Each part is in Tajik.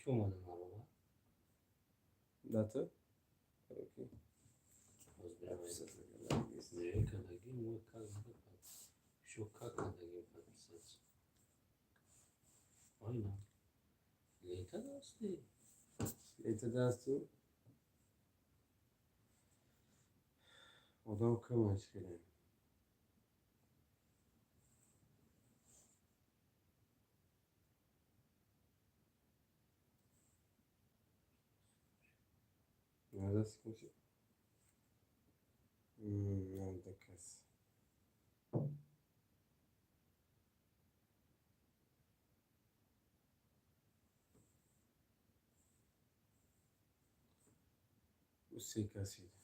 Ки омада нароба? Дата? Не кадаги, мы как ещё как кадаги подписаться. Айна. Лента дасти. Лента дасти. Одам камаш хеле. Nerede sıkıntı? Nerede kız? Bu SKS'ydi.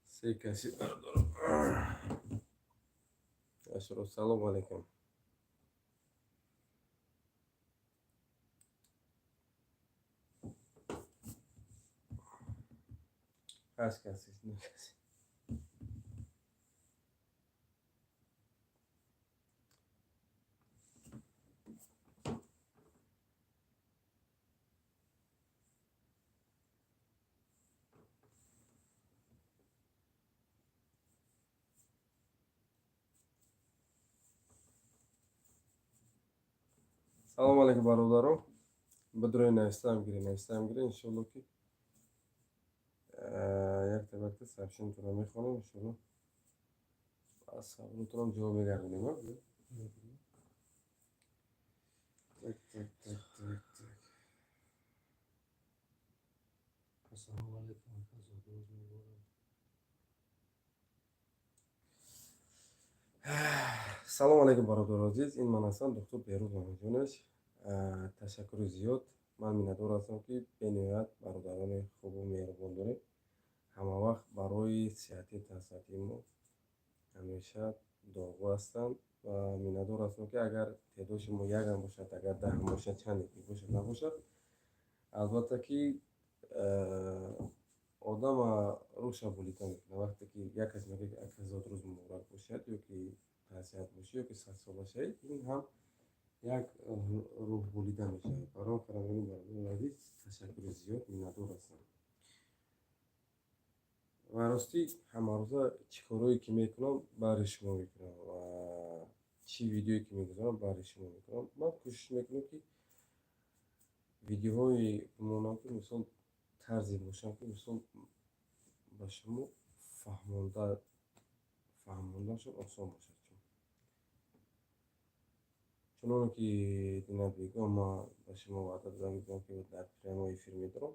SKS бародарам. Ашро, салом алейкум. Ҳаст касе, накасе. Салом алейкум, бародарон. Бидрои навистаам гирӣ, навистаам гирӣ, иншоалло, ки якта якта сообщениятонро мехонам, иншоалло, аз саволотонам ҷавоб мегардонем. Так, так, так, так, так. Ассалому алайкум, ака, зодрӯз муборак. Салом алейкум, бародари азиз. Ин ман ҳастам, доктор Беҳрӯз Мамаҷонович. Ташаккури зиёд. Ман миннатдор ҳастам, ки бениҳоят бародарони хубу меҳрубон дорем. Ҳамавақт барои сиҳатию тансиҳатии мо ҳамеша дуогӯ ҳастанд ва миннатдор ҳастам, ки агар теъдоди шумо якам бошад, агар 10-ам бошад, чанде ки бошад, набошад, албатта ки одама рӯҳша болида мекунад, вақте ки як кас мегӯяд, ки ака, зодрӯз муборак бошад, ё ки тансиҳат бошӣ, ё ки 100-сола шавӣ. Ин ҳам як рӯҳболида мешавад. Барои он кардан, бародари азиз, ташаккури зиёд, миннатдор ҳастам. Ва ростӣ, ҳамарӯза чӣ корое ки мекунам, баҳри шумо мекунам ва чӣ видеое ки мегузорам, баҳри шумо мекунам. Ман кӯшиш мекунам, ки видеоҳое бимонам, ки мисол тарзе бошам, ки мисол ба шумо фаҳмондаашон осон бошад. Чуноне ки дина бегоҳ ман ба шумо ваъда додам, гуфтам, ки дар прямой эфир медорам.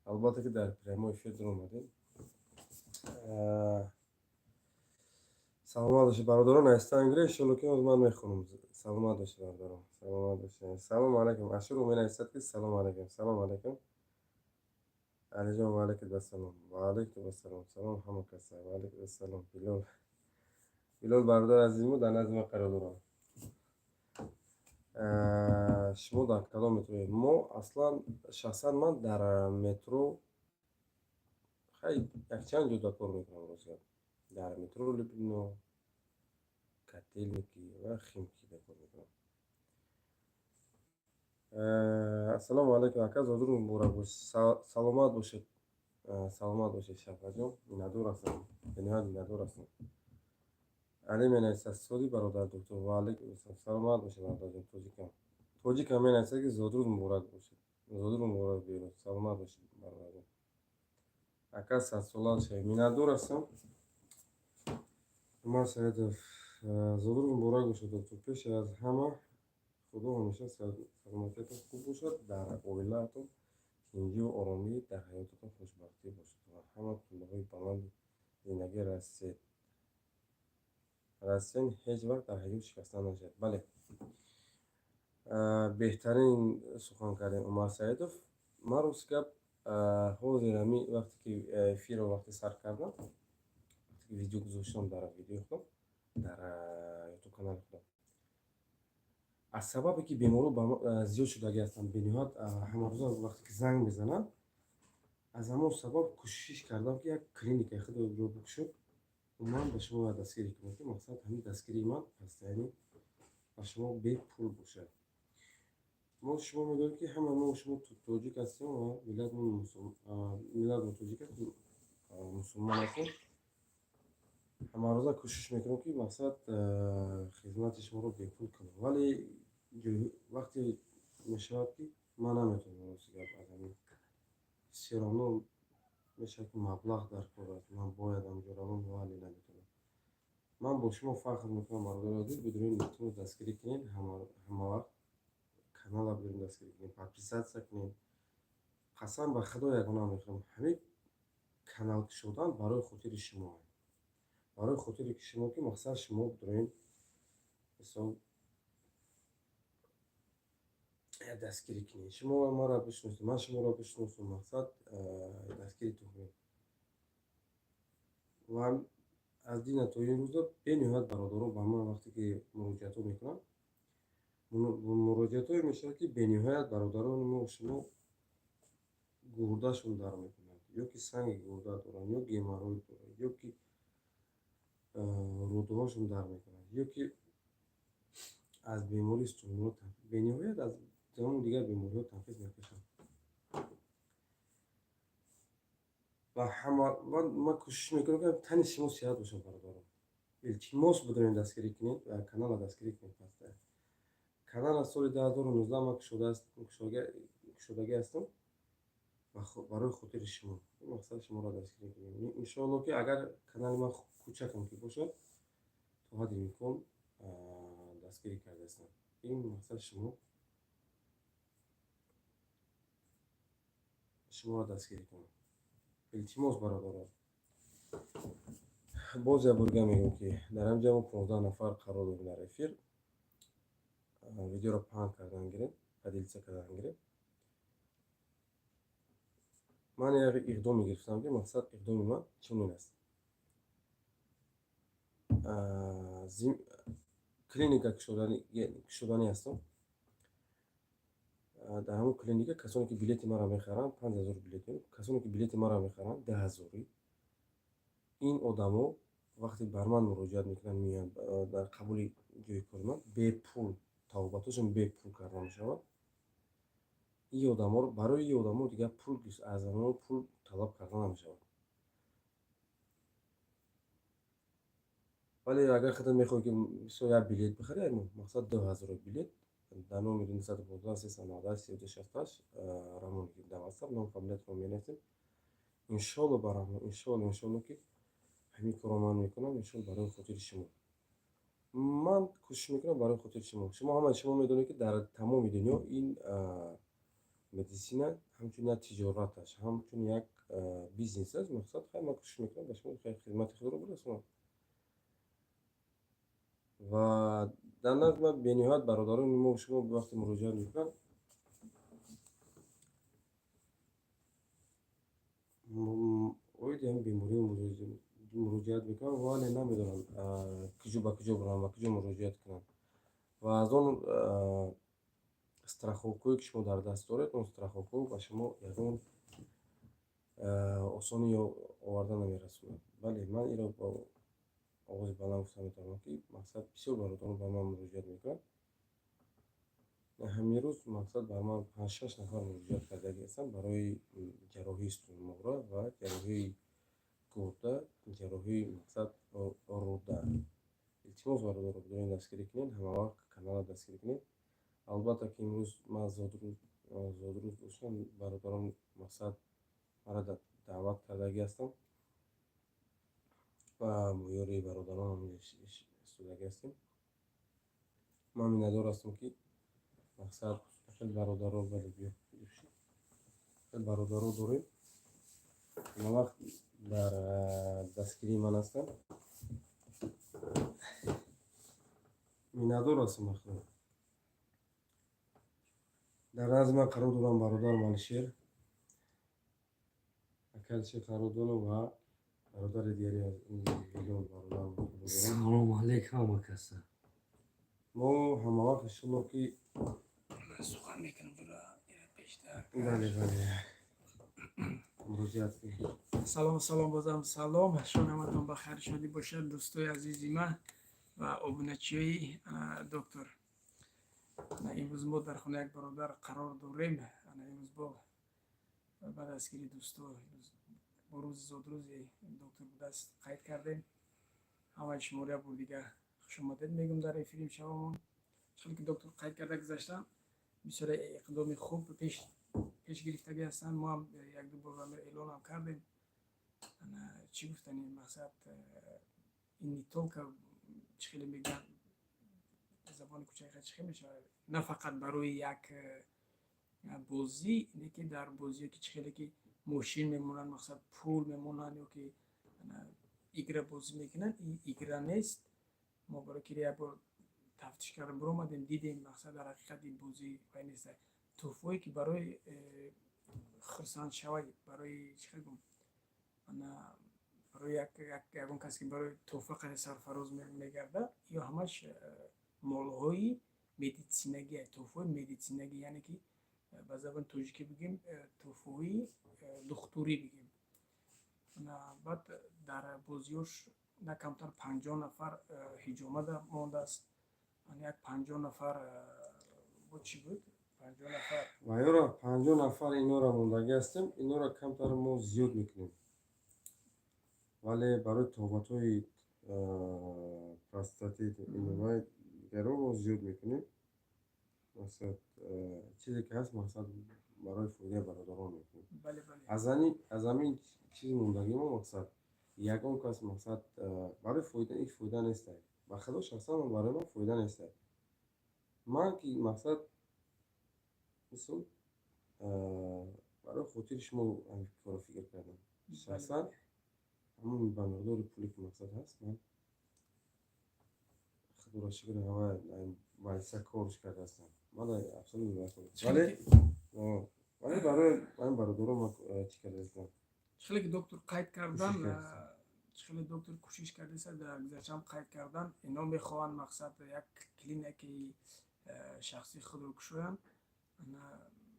Албатта ки дар прямой эфир даромадем. Саломат бошед, бародарон. Навистан гиред, иншоалло, ки ҳозир ман мехонам. Саломат бошед, бародарон, саломат бошед. Салому алайкум. Ашуру менависад, ки салому алайкум. Салому алайкум, Алиҷон. Ва алайкум ассалом. Ва алайкум ассалом. Салом ҳама каса. Ва алайкум ассалом. Билол, Билол бародари азизи мо дар назди ман қарор дорам. Шумо дар кадом метро? Мо аслан, шахсан ман дар метро, хай, якчанд ҷода кор мекунам, ростгап. Дар метро Люблино, Котельники ва Химкида кор мекунам. Ассалому алайкум, ака, зодрӯз муборак бош. Саломат бошед, саломат бошед, Шафқатҷон. Миннатдор ҳастам, бениҳоят миннатдор ҳастам. Али менависад: соди, бародар доктор. Ва алайкум ассалом. Саломат бошед, бародарҷон. Тоҷикам, тоҷикам менависад, ки зодрӯз муборак бошед. Зодрӯз муборак, Берӯз. Саломат бошед, бародарҷон. Ака, 100-сола шавед. Миннатдор ҳастам. Умар Саидов: зодрӯз муборак бошад, доктор. Пеш аз ҳама, Худо ҳамеша саломатиятон хуб бошад, дар оилаатон тинҷию оромӣ, дар ҳаётатон хушбахтӣ бошад ва ҳама қуллаҳои баланди зиндагӣ расед, расен, ҳеҷ вақт дар ҳаёт шикаста нашавед. Бале, беҳтарин сухан кардем, Умар Саидов. Ман, рости гап, ҳозир ҳами вақте ки эфирро вақте сар кардам, вақте ки видео гузоштам дар видеои худам дар Ютуб канали худам, аз сабабе ки беморӣ зиёд шудагӣ ҳастанд бениҳоят, ҳамарӯза вақте ки занг мезананд, аз ҳамон сабаб кӯшиш кардам, ки як клиникаи худро бикушам. Ман ба шумо бояд дастгирӣ кунам, ки мақсад ҳамин дастгирии ман постоянно ба шумо бепул бошад. Мо шумо медонем, ки ҳама мо шумо тоҷик ҳастем ва миллатмон тоҷик аст, мусулмон ҳастем. Ҳамарӯза кӯшиш мекунем, ки мақсад хизмати шуморо бепул кунем, вале вақте мешавад, ки ман наметавонам, рости гап, аз ҳамин всё равно мешавад, ки маблағ дар кор аст, ман бояд ҳамҷо равам, вале наметавонам. Ман бо шумо фахр мекунам, бародари азиз. Бидурен, илтимос, дастгирӣ кунед ҳамавақт канала, бидурен, дастгирӣ кунед, подписаться кунед. Қасам ба Худо, ягона мехоҳам, ҳамин канал кушодан барои хотири шумо, барои хотире ки шумо, ки мақсад шумо бидурен, мисол, дастгирӣ кунед. Шумо маро бишносед, ман шуморо бишносам, мақсад дастгиритон кунед. Ва аз дина то ин рӯза бениҳоят бародарон ба ман вақте ки муроҷиатҳо мекунанд, муроҷиатҳое мешавад, ки бениҳоят бародарони мо шумо гурдашон дар мекунад, ё ки санги гурда доранд, ё геморрой доранд, ё ки рӯдаҳошон дар мекунад, ё ки аз бемории стоматолог, бениҳоят аз тамоми дигар бемориҳо танқис мекашанд. Ва ҳама ман кӯшиш мекунам, ки тани шумо сиҳат бошад. Бародарон, илтимос, бидонед, дастгирӣ кунед ва канала дастгирӣ кунед. Паста канала соли 2019 ман кушодагӣ ҳастам барои хотири шумо, мақсад шуморо дастгирӣ кунем. Иншоалло, ки агар канали ман кӯчакам ки бошад, то ҳадди имкон дастгирӣ кардаастам. Ин мақсад шуморо дастгирӣ кунам. Илтимос, бародарон, боз як борга мегӯям, ки дар ҳамҷа мо 15 нафар қарор дорем дар эфир. Видеоро паҳн кардан гирем, поделиться кардан гирем. Ман як иқдоме гирифтам, ки мақсад иқдоми ман чунин аст: клиника кушоданӣ ҳастам. Дар ҳамон клиника касоне ки билети маро мехаранд, 5000 билет, касоне ки билети маро мехаранд, 10 ҳазорӣ, ин одамо вақте бар ман муроҷиат мекунанд, меоянд дар қабули ҷои кори ман, бепул табобатҳошон бепул карда мешавад. Ин одаморо, барои ин одамо дигар пул, аз онҳо пул талаб карда намешавад. Вале агар худат мехоҳӣ, ки мисол як билет бихарӣ, мақсад 2000 билет, дар номери 915 398 32 68 равон дар ватсап ном фамилиятро менависем. Иншолло, бараҳмон, иншолло, иншолло, ки ҳамин корро ман мекунам, иншолло, барои хотири шумо. Ман кӯшиш мекунам барои хотири шумо. Шумо, ҳамаи шумо медонед, ки дар тамоми дунё ин медисина ҳамчун як тиҷорат аст, ҳамчун як бизнес аст. Мақсад, хай, ман кӯшиш мекунам ба шумо хизмати худро бирасонам. Ва дар назди ман бениҳоят бародарони мо шумо вақте муроҷиат мекунанд, оиди ҳамин бемориҳо муроҷиат мекунанд, вале намедонанд куҷо, ба куҷо бираванд, ба куҷо муроҷиат кунанд. Ва аз он страховкое ки шумо дар даст доред, он страховкаҳо ба шумо ягон осонӣ оварда намерасонад. Бале, ман инро бо овози баланд гуфта метавонам, ки мақсад бисёр бародарон ба ман муроҷиат мекунанд. Ҳамин рӯз мақсад бар ман панҷ-шаш нафар муроҷиат кардагӣ ҳастанд барои ҷарроҳии сутунмуҳра ва ҷарроҳии гурда, ҷарроҳии мақсад рӯда. Илтимос, бародаро, бидонед, дастгирӣ кунед, ҳамавақт каналро дастгирӣ кунед. Албатта, ки имрӯз ман зодрӯз доштам, бародарон мақсад маро даъват кардагӣ ҳастам ва бо ёрии бародаронам истодагӣ ҳастем. Ман миннатдор ҳастам, ки мақсад хеле бародаро, бале, биё, хеле бародаро дорем, ҳамавақт дар дастгирии ман ҳастанд. Миннатдор ҳастам ба Худо. Дар назди ман қарор дорам бародарам Алишер, ака Алишер қарор дорам ва бародари дигаре аз Ҳилол бародарам. Салому алейкум ҳама каса. Мо ҳамавақт, иншолло, ки сухан мекунам бура пештар. Бале, муроҷиат кунед. Салом, салом, бозам салом. Шонаматон ба хайр, шодӣ бошад, дӯстои азизи ман ва обуначиёи доктор. Имрӯз мо дар хонаи як бародар қарор дорем. Ана имрӯз бо ба дастгири дӯсто бо рӯзи зодрӯзи доктор будааст, қайд кардем. Ҳамаи шуморо як бор дига хушомадед мегӯм дар эфири имшабамон. Чунки доктор қайд карда гузаштам, бисёре иқдоми хуб пеш гирифтагӣ ҳастанд. Мо ҳам якду бор эълонам кардем. Чӣ гуфтани, мақсад, ин не только, чӣ хеле мегӯянд, забони кӯчаи чӣ хел мешавад, на фақат барои як бозӣ, не ки дар бозие ки чӣ хеле ки мошин мемонанд, мақсад, пул мемонанд ё ки игра бозӣ мекунанд. Ин игра нест. Мо барои ки як бор тафтиш карда биромадем, дидем, мақсад, дар ҳақиқат ин бозӣ вай нест. Тӯҳфое ки барои хурсандшавӣ, барои чӣ хел гум, барои ягон касе ки барои тӯҳфа қади сарфароз мегардад, ё ҳамаш молҳои медитсинагӣ, тӯҳфаҳои медитсинагӣ, яъне ки ба забони тоҷикӣ бигем, тӯҳфаҳои духтурӣ бигем. Баъд дар бозиёш на камтар 50 нафар ҳиҷома мондааст, як 50 нафар бо чӣ буд, 50 нафар. Ва ёра 50 нафар инора мондагӣ ҳастем, инора камтар мо зиёд мекунем, вале барои тоҳматҳои простатит инвай дигаро мо зиёд мекунем. Мақсад, чизе ки ҳаст, мақсад, барои фоидаи бародарон мекунем. Аз ҳамин чизи мондагӣ мо, мақсад, ягон кас, мақсад, барои фоида, ин фоида нестай. Ба худо, шахсан барои ман фоида нестай. Ман ки, мақсад, мисол, барои хотири шумо ҳамин корро фикр кардам. Шахсан ҳамон ба миқдори пуле ки, мақсад, ҳаст, ман, худоро шукр, ҳама майса корш кардаастам. Ман абсолютно, вале барои ҳамин бародарон ман чӣ кардаастам. Хеле ки доктор қайд кардан, хеле доктор кӯшиш кардааст, дар гузаштаам қайд кардан, ино мехоҳанд, мақсад, як клиникаи шахсии худро кушоянд.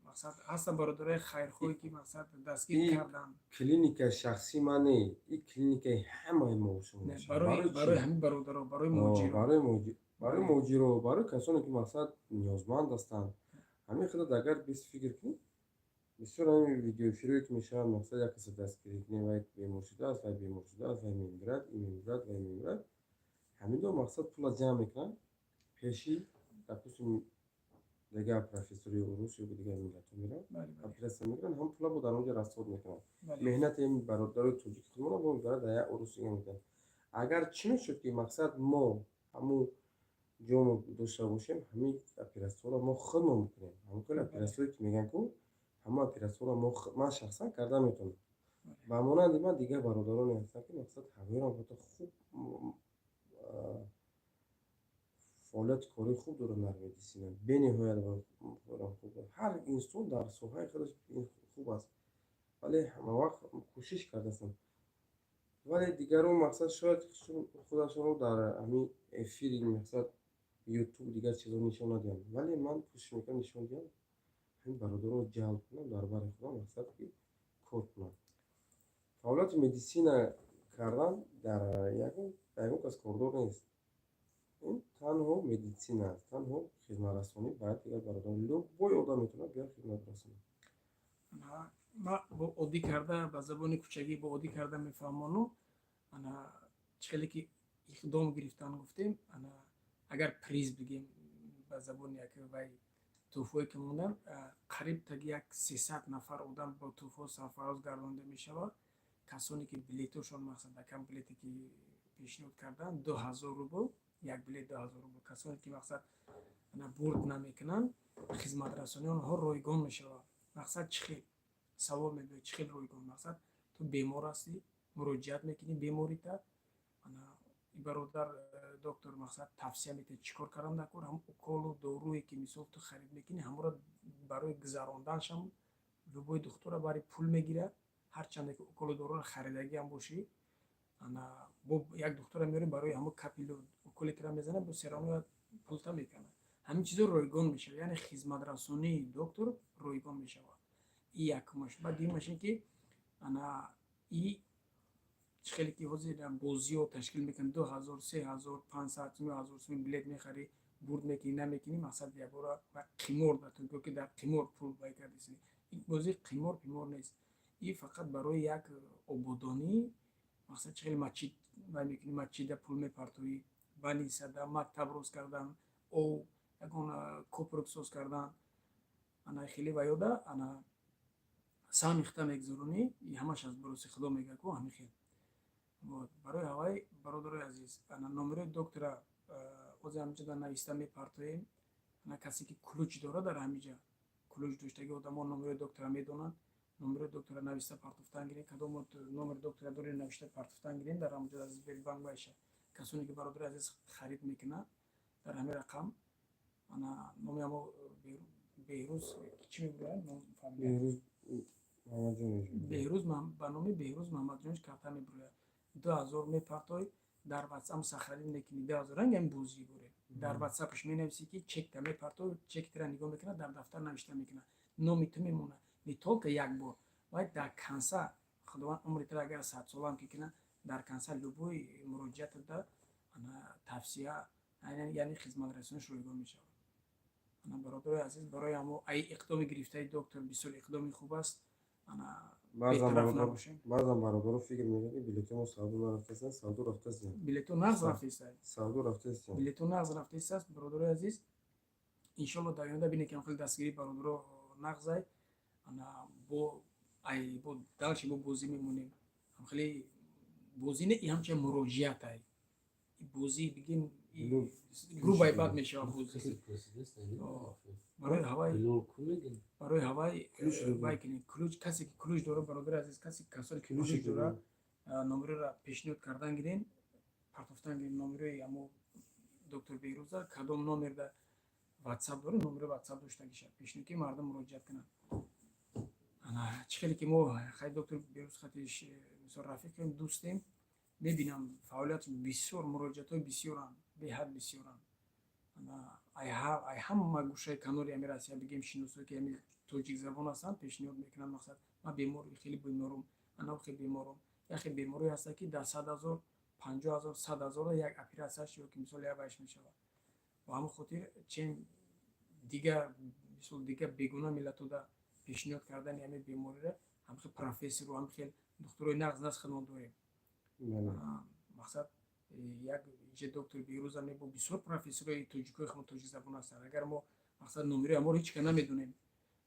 Мақсад, ҳастанд бародарои хайрхоҳе ки, мақсад, дастгир кардан. Клиникаи шахсии ман не, ин клиникаи ҳамаи мо шумо. Барои ҳамин бародаро, барои муҳоҷиро. Барои муҳоҷиро, барои касоне ки, мақсад, ниёзманд ҳастанд. Ҳамин худат агар бис фикр кунӣ, бисёр ҳамин видеоэфирое ки мешавад, мақсад, як каса дастгирӣ кунем, вай бемор шудааст, вай бемор шудааст, вай мемирад, ин мемирад, вай мемирад. Ҳаминдо, мақсад, пула ҷамъ мекунанд, пеши, допустим, дигар профессори урус ё дигар миллатҳо мераванд, оператсия мекунанд, ҳам пула бо дар онҷо расход мекунанд. Меҳнати ин бародарои тоҷики худмонро бо мебарад, дар як урус дига мекунанд. Агар чӣ мешуд ки, мақсад, мо ҳамун ҷомо дошта бошем, ҳамин оператсияҳоро мо худмон мекунем. Ҳамон хеле оператсияое ки мегӯянд ку, ҳамон оператсияҳоро мо, ман шахсан карда метавонам. Ба монанди ман дигар бародароне ҳастанд ки, мақсад, ҳамаёрам ҳатто хуб фаъолияти кории хуб доранд дар медисина, бениҳоят хуб. Ҳар инсон дар соҳаи худаш хуб аст, вале ҳамавақт кӯшиш кардаастам. Вале дигарон, мақсад, шояд худашонро дар ҳамин эфири, мақсад, Ютуб, дигар чизҳо нишон надиҳанд, вале ман кӯшиш мекунам нишон диҳам, ҳамин бародаронро ҷалб кунам дар бари худам, мақсад, ки кор кунанд. Фаъолияти медисина кардан дар ягон кас кордор нест. Ин танҳо медитсина аст, танҳо хизматрасонӣ ба дигар бародарон. Любой одам метавонад биёяд, хизмат расонад. Ма бо оддӣ карда, ба забони кӯчагӣ бо оддӣ карда мефаҳмону. Ана чӣ хеле ки иқдом гирифтан гуфтем, ана агар приз бигем ба забони як, вай тӯҳфое ки мондан, қариб таги як 300 нафар одам бо тӯҳфо сарфароз гардонда мешавад. Касоне ки билетошон, мақсад, акам билете ки пешниҳод кардан, 2000 рубл як билет, 2000 рубл. Касоне ки, мақсад, ана бурд намекунанд, хизматрасонии онҳо ройгон мешавад. Мақсад, чӣ хел савол мебиёд, чӣ хел ройгон? Мақсад, ту бемор ҳастӣ, муроҷиат мекунӣ беморита, ана бародар доктор, мақсад, тавсия медиҳад чӣ кор кардан дар кор. Ҳам уколу доруе ки, мисол, ту харид мекунӣ, ҳамонро барои гузаронданшам любой духтура бари пул мегирад. Ҳарчанде ки уколу доруро харидагиам бошӣ, ана бо як духтура меорӣ, барои ҳамон капелю уколе тира мезанад, бо серамоя пулта мекунад. Ҳамин чизо ройгон мешавад, яъне хизматрасонии доктор ройгон мешавад. И якумаш. Баъд дуюмаш ин ки ана и чӣ хеле ки ҳозир бозиҳо ташкил мекунанд, 2000, 3000, 500 сум, 1000 сум билет мехарӣ. Бурд мекунӣ, намекунӣ, мақсад якбора қимор дар ту, ки дар қимор пул бай кардиси. Ин бозӣ қимор пимор нест, и фақат барои як ободонӣ. Мақсад, чӣ хеле масҷид вай мекунӣ, масҷида пул мепартоӣ, больница да, мактаб рост кардан, ов, ягон копрук соз кардан, ана хеле ваёда, ана саҳми хита мегузаронӣ. Ҳамаш аз бароси Худо мега ку ҳамин хел. Вот барои ҳавай, бародарои азиз, ана номерои доктора ози ҳамиҷа нависта мепартоем. Ана касе ки ключ дора, дар ҳамиҷа ключ доштаги одамо номерои доктора медонанд. Номерои доктора нависта партофтан гирем. Кадом номери доктора дорем, навишта партофтан гирем дар ҳамаҷо. Аз Сбербанк байша касоне ки, бародари азиз, харид мекунанд, дар ҳамин рақам, ана номи ҳамо Беҳрӯз чӣ мегӯянд? Беҳрӯз, ба номи Беҳрӯз Маҳмадҷонович карта мебурояд. 2000 мепартой, дар Ватсап сохранить мекунӣ. 2000 ранг ҳамин бозӣ горе. Дар Ватсапш менависӣ, ки чекта мепартой, чектира нигоҳ мекунад, дар дафтар навишта мекунад, номи ту мемонад. Не только як бор, вай дар конца, Худованд умри тра агар 100 солаам ки кунад, дар конца любой муроҷиатада ана тавсия, яъне хизматрасониш ройгон мешавад. Ана, бародарои азиз, барои ҳамо ай иқдоми гирифтаи доктор бисёр иқдоми хуб аст. Ана Баъзан бародаро фикр мекунанд, ки билетҳо мо савдо нарафтаастанд. Савдо рафтаастанд. Билетҳо нағз рафтаистанд. Савдо рафтаастанд. Билетҳо нағз рафтаистааст, бародарои азиз. Иншолло, дар оянда бинед, ки хеле дастгирии бародаро нағзай. Ана бо ай бо дальше бо бозӣ мемонем. Хеле бозӣ не, и ҳамчун муроҷиатай. Бозӣ бигем, грубай бад мешавад бозӣ. Барои ҳавай вай кунед, ключ, касе ки ключ дора, бародари азиз, касе, касоне ки ключ дора, номероро пешниҳод кардан гирен, партофтан гирен номерои ҳамо доктор Беҳрӯза. Кадом номерда Ватсап дора, номеро Ватсап доштагиша пешниҳод, ки мардум муроҷиат кунанд. Чӣ хеле ки мо хай доктор Беҳрӯз хатиш, мисол, рафиқем, дӯстем, мебинам фаъолият бисёр, муроҷиатҳои бисёранд, беҳад бисёранд. Ай ҳама гӯшаи канори ами Россия, бигем, шиносое ки ами тоҷикзабон ҳастанд, пешниҳод мекунанд. Мақсад, ман бемор, хеле беморум, ана хеле беморум. Яхе беморое ҳаста, ки дар 100 000, 50 000, 100 000 як оператсияш ё ки мисол як вайш мешавад. Ба ҳамон хотир, чем дигар, мисол, дигар бегуна миллатода пешниҳод кардани ҳамин бемориро, ҳамхел профессору ҳамхел духтурои нағз нас хидмат дорем. Мақсад, як иҷа доктор Беҳрӯза мебо, бисёр профессорои тоҷикои хмо тоҷикзабон ҳастанд. Агар мо, мақсад, номерои аморо ҳеч ка намедонем,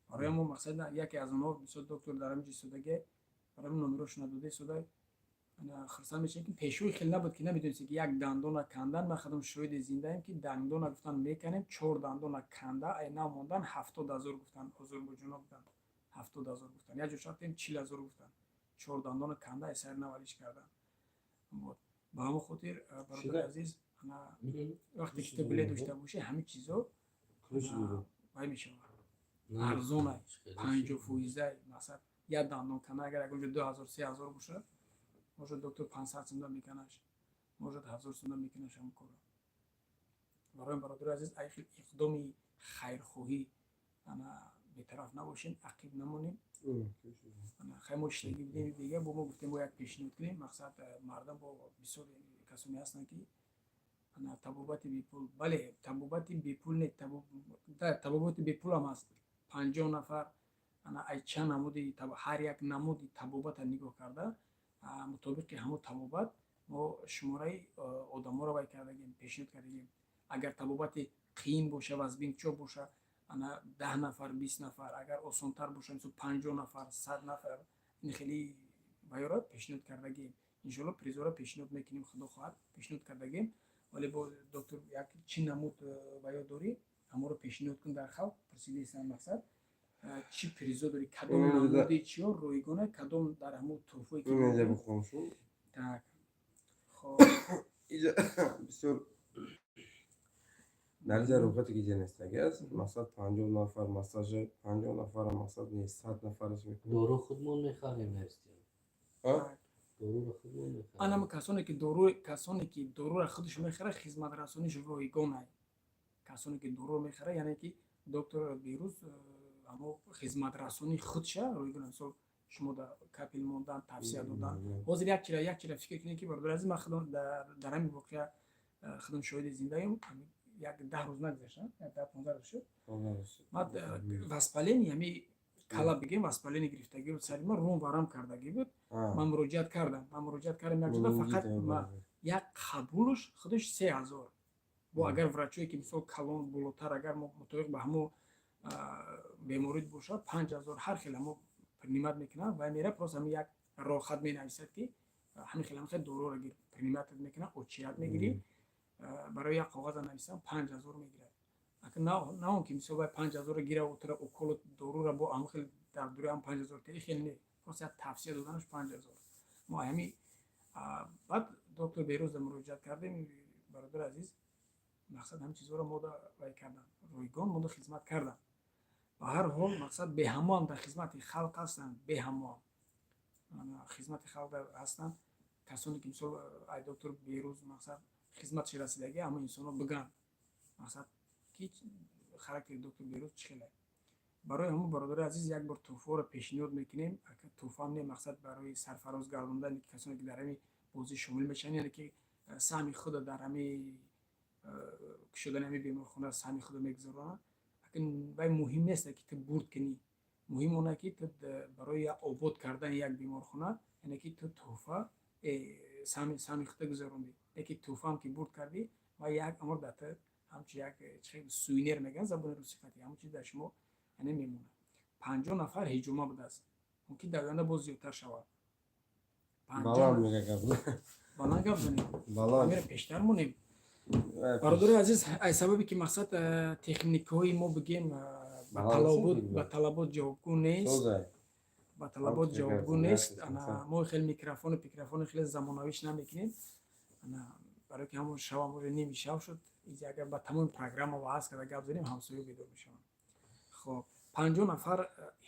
барои мо, мақсад, яке аз онҳо, бисёр доктор дар ҳамин ҷо истодаге, барои номерошона дода истода. Хурсанд мешавем, ки пешвои хеле набуд, ки намедонистем, ки як дандона кандан. Ман худам шоҳиди зиндаем, ки дандона гуфтан меканем, чор дандона канда ай нав мондан 70 000 гуфтан. Озурбойҷоно гуфтан 70 000 гуфтан, як ҷо шафтем, 40 000 гуфтан, чор дандона канда ай сари нав алиш кардан. Вот ба ҳамон хотир, бародари азиз, вақте ки ту билет дошта бошӣ, ҳамин чизо вай мешавад, арзона, 50 фоиза. Мақсад, як дандон канда агар ягон ҷо 2000, 3000 бошад, может, доктор 500 сумда мекунаш, может, 1000 сумда мекунаш ҳамон корро. Барои бародари азиз, ай хел иқдоми хайрхоҳӣ ана бетараф набошем, ақиб намонем. Хай, мо иштагӣ будем дига, бо мо гуфтем, бо як пешниҳод кунем. Мақсад, мардам бо бисёр касоне ҳастанд, ки ана табобати бепул, бале, табобати бепул не, табобати бепулам ҳаст. 50 нафар, ана ай чанд намуди, ҳар як намуди табобата нигоҳ карда, мутобиқи ҳамон табобат мо шумораи одаморо вай кардагем, пешниҳод кардагем. Агар табобати қиин боша, вазбинчо боша, ана 10 нафар, 20 нафар, агар осонтар боша, мисол, 50 нафар, 100 нафар, ин хеле вайёро пешниҳод кардагем. Иншоалло, призора пешниҳод мекунем, Худо хоҳад, пешниҳод кардагем. Вале бо доктор як чӣ намуд ваё дорӣ, ҳаморо пешниҳод кун. Дар халқ пурсидаистанд, мақсад, чӣ призо дорӣ, кадом намуди чиё ройгона, кадом дар ҳамон туҳфое ки. Так, хоб. Бисёр дар инҷа рӯйхате ки ҷа аст, мақсад, 50 нафар массажа, 50 нафара, мақсад, не, 100 нафараш мекунад. Дору худмон мехарем, навистем. Доруро худмон мехарем. Анама касоне ки доруро худаш мехарад, хизматрасониш ройгонай. Касоне ки доруро мехарад, яъне ки доктор Беҳрӯз ҳамо хизматрасонии худша ройгон. Мисол, шумо да капель мондан, тавсия додан. Ҳозир як чира фикр кунед, ки, бародари азиз, ман худам дар ҳамин воқеа худам шоҳиди зиндаем. Як 10 рӯз нагузашт, як 10-15 рӯз шуд. Ман воспаление ҳами кала бигем, воспаление гирифтагӣ буд сари ман, рум варам кардагӣ буд. Ман муроҷиат кардам як ҷода, фақат як қабулш худаш 3000. Бо агар врачое ки, мисол, калон болотар, агар мутобиқ ба ҳамо беморӣ бошад, 5000, ҳар хел ҳамо принимать мекунад ва мера, просто ҳами як роҳхат менависад, ки ҳамин хел, ҳамин хел доруро гир, принимать мекунад, очередь мегирӣ. Барои як коғаза нависам 5000 мегирад. На он ки, мисол, вай 5000-ро гира, утра уколу дорура бо ҳамин хел дар дури ҳам 5000 те хел не, просто як тавсия доданаш 5000. Мо ҳами баъд доктор Берӯза муроҷиат кардем, бародари азиз. Мақсад, ҳамин чизҳоро мода вай кардан, ройгон мода хизмат кардан. Ба ҳар ҳол, мақсад, беҳамоам дар хизмати халқ ҳастанд, беҳамоам хизмати халқ ҳастанд. Касоне ки, мисол, ай доктор Берӯз, мақсад, хизматши расидагӣ, ҳама инсонҳо бигӯянд, мақсад, ки характери доктор Берӯз чӣ хеле. Барои ҳамон, бародари азиз, як бор тӯҳфаро пешниҳод мекунем. Тӯҳфаам не, мақсад, барои сарфароз гардондани касоне ки дар ҳамин бозӣ шомил мешаванд, яъне ки саҳми худо дар ҳамин кушодани ҳамин беморхона саҳми худо мегузаронанд. Вай муҳим нест, ки ту бурд кунӣ, муҳим оне ки ту барои обод кардани як беморхона, яъне ки ту тӯҳфа саҳми худо гузарондӣ. Яке тӯҳфаам ки бурд кардӣ ва як амр дар ту ҳамчун як сувенир мегӯянд забони русӣ қати, ҳамон чиз дар шумо, яъне, мемонад. 50 нафар ҳиҷома будааст, мумкин дар оянда боз зиёдтар шавад. Баланд гап занем, пештар монем, бародари азиз. Ай сабабе ки, мақсад, техникаҳои мо, бигем, ба талабот ҷавобгӯ нест, ба талабот ҷавобгӯ нест. Мо хеле микрофону пикрофону хеле замонавиш намекунем, барои ки ҳамон шавам уже ними шав шуд. Агар ба тамоми программа ва ҳаст карда гап занем, ҳамсоё бедор мешаванд. Хоб, 50 нафар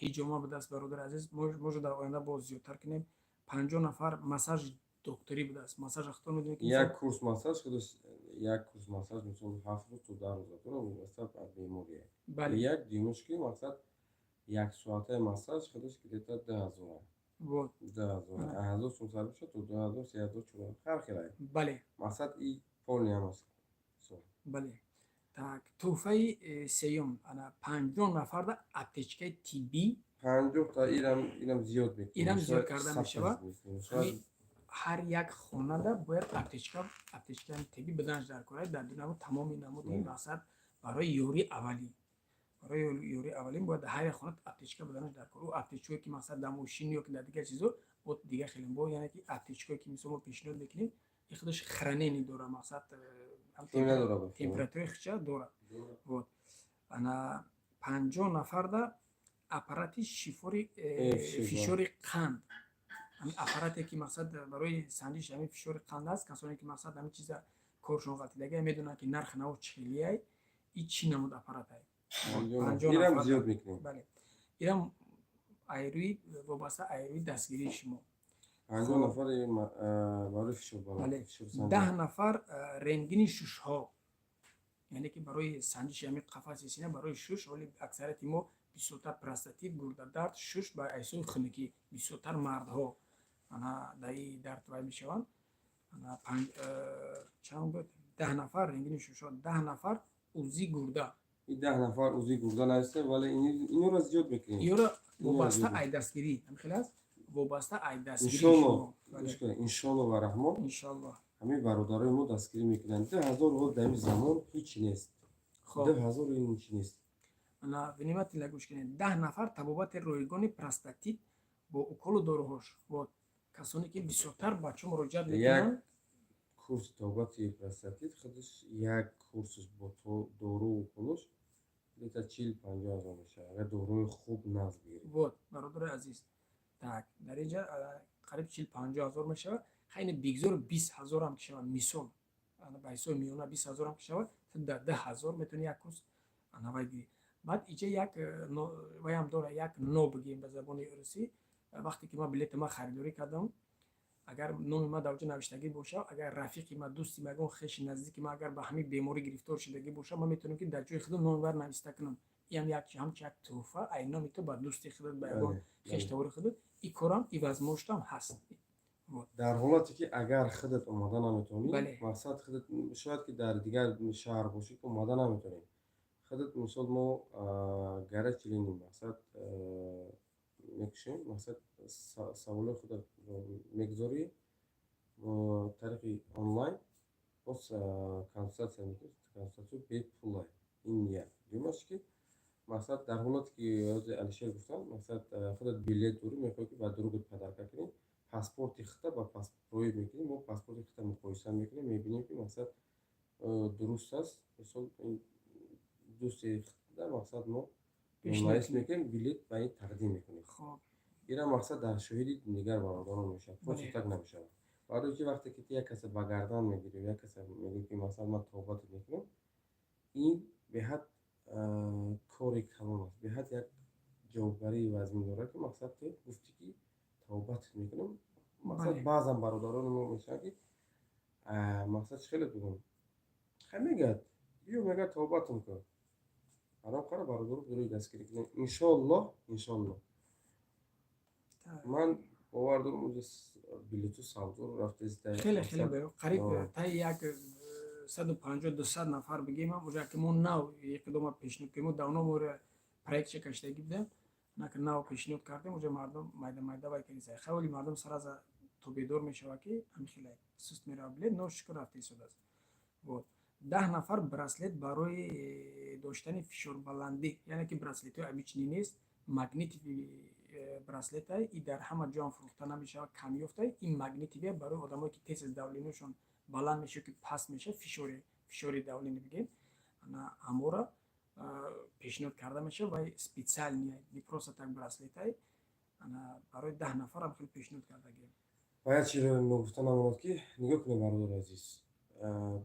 ҳиҷома будааст, бародари азиз, можо дар оянда боз зиёдтар кунем. 50 нафар массаж докторӣ будааст. Массаж худтон медонед. Як курс массаж худаш, як курс массаж, мисол, 7 рӯз то 10 рӯз дора, вобаста ба бемория. Як дуюмаш ки, мақсад, як соатаи массаж худаш где-то 2000. Вот. 2000, 1000 сум сар мешавад то 2000, 3000, 4000, ҳар хелае. Мақсад, и полный ҳам аст. Бале. Так, тӯҳфаи сеюм, ана, 50 нафарда аптечкаи тиббӣ. 50-та, ирам зиёд мекунем. Ирам зиёд карда мешавад. Ҳар як хонада бояд аптечкаи тиббӣ буданаш дар кора, дар дунамо тамоми намуди, мақсад, барои ёрии аввалӣ бояд дар ҳар як хона аптечка буданаш дар кор. Ӯ аптечкое ки, мақсад, дар мошин ё ки дар дигар чизо бо дигар хелем бо, яъне ки аптечкое ки, мисол, мо пешниҳод мекунем, и худаш хранение дора, мақсад, температураи хича дорад. Вот, ана, 50 нафарда аппарати шифори фишори қанд, ҳамин аппарате ки, мақсад, барои санҷиши ҳамин фишори қанд аст. Касоне ки, мақсад, ҳамин чиза коршон ғалтидага, медонанд, ки нархи наво чӣ хелияй и чӣ намуд аппаратай. Ирам зиёд мекунем. Бале, ирам айрӯи вобаста айрӯи дастгирии шумо. 50 нафар барои фишор. 10 нафар рентгени шушҳо, яъне ки барои санҷиши ҳамин қафаси сина, барои шуш. Ҳоли аксарияти мо бисёртар простатит, гурдадард, шуш ба ҳисоби хунукӣ, бисёртар мардҳо, ана, дар и дард вай мешаванд. Чанд буд? 10 нафар рентгени шушҳо, 10 нафар УЗИ гурда. И 10 нафар УЗИ гурда нависем, вале инора зиёд мекунем. Инора вобаста ай дастгирӣ, ҳамин хел аст, вобаста ай дастгирӣ. Иншолло, иншолло ва раҳмон. Иншолло. Ҳамин бародарои мо дастгирӣ мекунанд. 2000 ҳол дар ин замон ҳеҷ нест, 2000 ин ҳеҷ нест. Ана, внимательно гӯш кунед. 10 нафар табобати ройгони простатит бо уколу доруҳош. Вот касоне ки бисёртар бачаҳо муроҷиат мекунанд. Курси табобати простатит худаш, як курсаш бо дору уколош где-то 40-50 ҳазор мешавад, агар доруи хуб нағз бигирӣ. Вот, бародари азиз, так, дар инҷа қариб 40-50 ҳазор мешавад. Хайне, бигзор 20 ҳазорам ки шавад, мисол, ба ҳисоби миёна 20 ҳазорам ки шавад, ту дар 10 ҳазор метавонӣ як курс навай гирӣ. Баъд иҷа як ваям дора, як но бигӯем ба забони русӣ. Вақте ки ман билети ман харидорӣ кардам, агар номи ман дар оҷа навиштагӣ бошад, агар рафиқи ман, дӯсти ман, ягон хеши наздики ман агар ба ҳамин беморӣ гирифтор шудагӣ бошад, ман метавонам, ки дар ҷои худам номи вар нависта кунам. Иам як ҳамчун як тӯҳфа ай номи ту ба дӯсти худат, ба ягон хештавори худат. И корам, и возможность ам ҳаст. Дар ҳолате ки агар худат омада наметавонӣ, мақсад, худат шояд ки дар дигар шаҳр бошӣ, ки омада наметавонӣ, худат, мисол, мо горячий линия, мақсад, мекушем, мақсад, саволои худро мегузорӣ тариқи онлайн, боз консультатсия мекунӣ, консультатсия бепула. Ин як. Дуюмаш, ки мақсад, дар ҳолате ки ҳозир Алишер гуфтам, мақсад, худат билет дорӣ, мехоҳӣ, ки ба другат подарка кунӣ, паспорти худта ба роӣ мекунӣ, мо паспорти худта муқоиса мекунем, мебинем, ки, мақсад, дуруст аст. Мисол, дӯсти худта, мақсад, мо номнавис мекунем, билет ба ин тақдим мекунем. Ира, мақсад, дар шоҳиди дигар бародарон мешавад, просто так намешавад. Барои ки вақте ки ту як каса ба гардан мегирӣ, як каса мегӯӣ, ки, масалан, ман тобатат мекунам, ин беҳад кори калон аст, беҳад як ҷавобгарии вазмин дорад, ки, мақсад, ту гуфтӣ, ки тавбатат мекунам. Мақсад, баъзан бародарони мо мешаванд, ки, мақсад, чӣ хеле бигӯм, хай, мегӯяд, биё, мегӯяд, тавбатам кун. Арам қара бародаро дуруи дастгирӣ кунем, иншоаллоҳ, иншоаллоҳ. Ман бовар дорам, уҷа билету савдоро рафтаиста. Хеле, хеле, қариб таи як 150, 200 нафар бигем, уже ки мо нав иқдома пешниҳод кардем. Мо давно моро проектча кашидагӣ будем, наки нав пешниҳод кардем, уже мардум майда майда вай кардиса. Хеле мардум сразу тобедор мешавад, ки ҳамин хеле суст мерава билет, но шукр, рафта истодааст. Вот 10 нафар браслет барои доштани фишорбаландӣ, яъне ки браслетҳои обычный нест, магнитовый браслетай, и дар ҳама ҷоам фурӯхта намешавад, камёфтай. Ин магнитовый барои одамое, ки тез давлениашон баланд мешавад, ки паст мешавад, фишори давление бигем, амора пешниҳод карда мешавад. Вай специальный, не просто так браслетай. Барои 10 нафарам хеле пешниҳод кардагем. Ва як чизро ногуфта намонад, ки нигоҳ кунед, бародари азиз,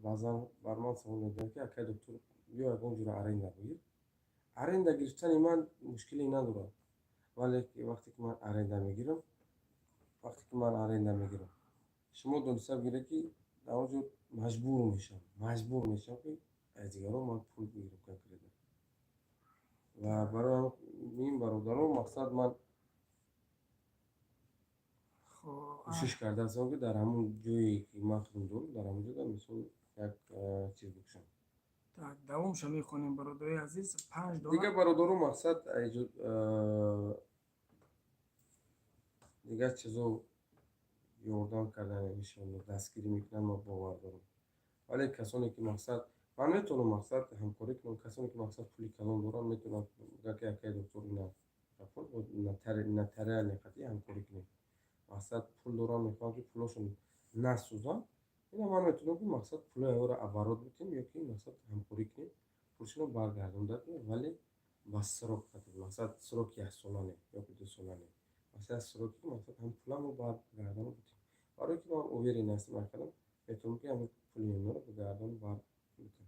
баъзан бар ман савол медиҳанд, ки акай доктор, биё, ягон ҷура аренда бигир. Аренда гирифтани ман мушкиле надорад, вале вақте ки ман аренда мегирам, вақте ки ман аренда мегирам, шумо дониста бигиред, ки дар он ҷо маҷбур мешавам, ки аз дигарон ман пул бигирам конкретно. Ва барои ин бародарон, мақсад, ман кӯшиш кардаастам, ки дар ҳамон ҷое, ки ман худам дорам, дар ҳамон ҷода, мисол, як чиз бикушам. Так, давомша мехонем, бародарои азиз, панҷ дона. Дигар бародаро, мақсад, дигар чизо ёрдам кардан, иншоалло, дастгирӣ мекунанд, ман бовар дорам. Вале касоне ки, мақсад, ман метавонам, мақсад, ҳамкорӣ кунам, касоне ки, мақсад, пули калон доранд, метавонанд бигӯянд, ки акай доктор, ина нотариальный қатъи ҳамкорӣ кунем. Мақсад, пул доранд, мехоҳанд, ки пулошон насӯзанд, ина ман метавонам, ки, мақсад, пулои ҳаёро оборот бикунем ё ки, мақсад, ҳамкорӣ кунем, пулшонро баргардонда кунем, вале ба срок қатъи, мақсад, сроки яксола не ё ки 2 сола не, мақсад, сроки, мақсад, ҳам пуламро баргардонда битем. Барое ки ман уверен ҳастам, айқадам метавонам, ки ҳамин пули инҳоро ба гардон бар битем.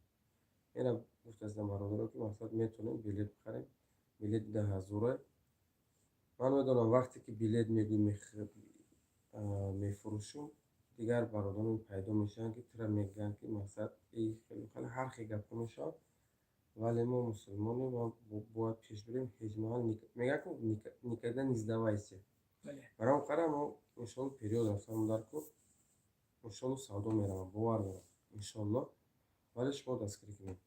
Ина гуфтастам, бародаро, ки, мақсад, метавонем билет бихарем, билет 10 ҳазора. Ман медонам, вақте ки билет мегӯй, мефурӯшум, дигар бародарон пайдо мешаванд, ки тура мегӯянд, ки, мақсад, хеле ҳар хел гапҳо мешавад. Вале мо мусулмонем ва бояд пеш бирем. Ҳеҷ маҳал, мегӯянд, никогда не сдавайся. Барои он қадр мо, иншоалло, период рафтам дар кор, иншоалло, савдо меравам, бовар дорам, иншоалло, вале шумо дастгирӣ кунед.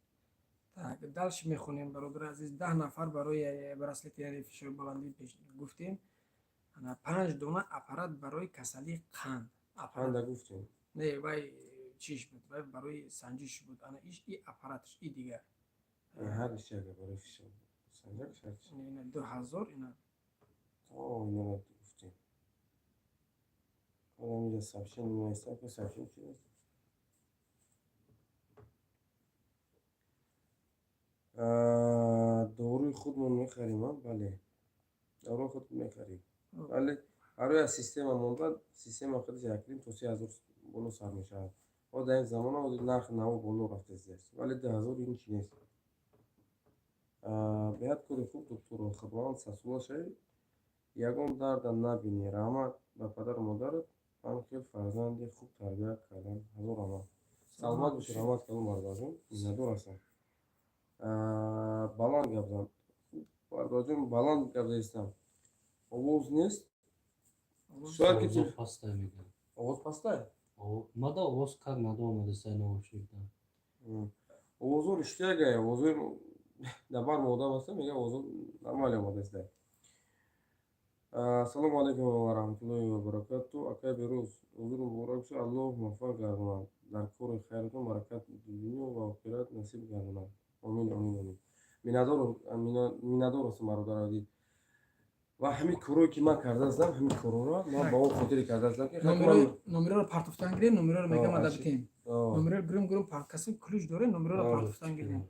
Так, дальше мехонем, бародари азиз. 10 нафар барои браслети, яъне фишорбаландӣ пеш гуфтем. Ана панҷ дона аппарат барои касалии қанд. Қанда гуфтем. Не, вай чиш буд, вай барои санҷиш буд. Ана иш и аппаратш и дигар. Ҳар ишага барои фишор санҷак шарт. Ина 2000 ина. Инро гуфтем. Одам сообщение менависам, ки сообщение чи аст? Доруи худмон мехарим, бале, доруи худ мехарим, вале барои аз система мондан, система худаш якним то 3000 боло сар мешавад. Ҳо, дар ин замона ҳозир нархи наво боло рафтааст, вале 2000 ин чи нест. Беҳад кори хуб, доктор, худованд садсола шавӣ, ягон дарда набинӣ. Раҳмат ба падару модарат, ҳам хел фарзанди хуб тарбия кардан, ҳазор раҳмат. Саломат бошед, раҳмат калом, бародарҷон, миннатдор ҳастам. Баланд гап зан, бародарҷон, баланд гап заистам, овоз нест. Шояд ки паста мегӯям. Овоз пастай? Мада овоз как надо омадастай наушникда. Овозо ништяк, овозои дар бар одам аста, мега, овозо нормально омадастай. Ассалому алайкум ва раҳматуллоҳи ва баракату. Акай Берӯз, ҳузур муборак бошад, Аллоҳ муваффақ гардонад, дар кори хайратон баракат дунё ва охират насиб гардонад. Омин, омин, омин. Миннатдор ҳастам, бародари азиз. Ва ҳамин корое ки ман кардаастам, ҳамин корҳоро ман ба он хотире кардаастам, ки Номероро партофтан гирем, номероро мегам, ада битем номеро, гурум гурум касе ключ доре, номероро партофтан гирем.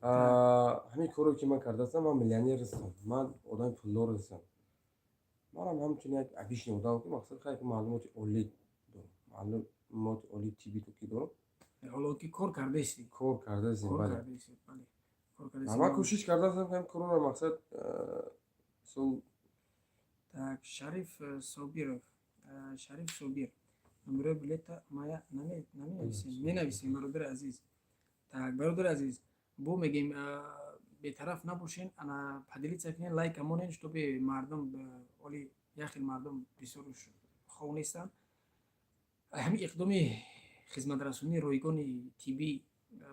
Ҳамин корое ки ман кардаастам, ман миллионер ҳастам, ман одами пулдор ҳастам, манам ҳамчун як обычный одам, ки мақсад хай маълумоти олӣ дорам, маълумоти олии тиббӣ ки дорам. Ҳоло ки кор кардаистӣ. Кор кардаистем, бале. Ман кӯшиш кардаастам, ки ҳамин корро, мақсад, мисол. Так, Шариф Собиров, Шариф Собир, номерои билета мая наменависем, менависем, бародари азиз. Так, бародари азиз, бо мегем, бетараф набошен, ана поделиться кунен, лайк амонен, чтобы мардум, оли як хел мардум бисёр хов нестанд, ҳамин иқдоми хизматрасонии ройгони тиббӣ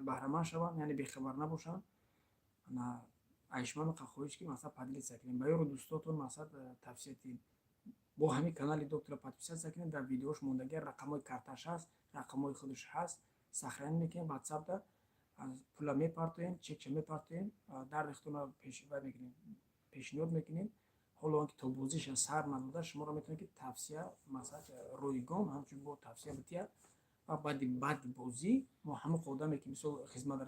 баҳраманд шаванд, яъне бехабар набошанд. Ана айшману хоҳиш, ки масалан поделиться кунем, ба ёру дӯстотон, масалан, тавсия диҳем. Бо ҳамин канали доктора подписаться кунем, дар видеош мондагиа рақамҳои карташ ҳаст, рақамҳои худаш ҳаст, сохранить мекунем, ватсапда пула мепартоем, чекча мепартоем, дарди худтонро вай мекунем, пешниҳод мекунем. Ҳоло он ки то бозиша сар надода, шуморо метавонед, ки тавсия, масалан, ройгон ҳамчун бо тавсия битиҳад ва баъди бозӣ мо ҳамон одаме, ки мисол хизмат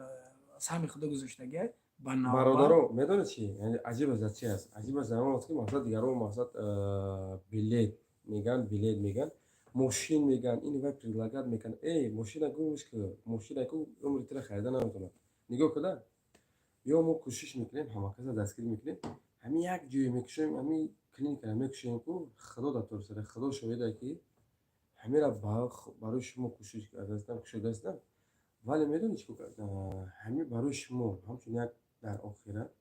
саҳми худо гузоштагиа ба навбат. Бародаро, медонед чи аҷиб аст? Чи аст аҷиб аст? Дар он аст, ки мақсад дигарон, мақсад, билет меган, билет меган, мошин меган, ин вай предлагать мекунад. Эй, мошина гӯш ки, мошина ку умри тира харида наметавонад. Нигоҳ куда, ё мо кӯшиш мекунем, ҳамакаса дастгирӣ мекунем, ҳамин як ҷое мекушоем, ҳамин клиникаро мекушоем ку, Худо дар тори сара, Худо шоҳида, ки ҳамира барои шумо кӯшиш кардастам, кушодаастам. Вале медонӣ чӣ? Ҳамин барои шумо ҳамчун як дар охират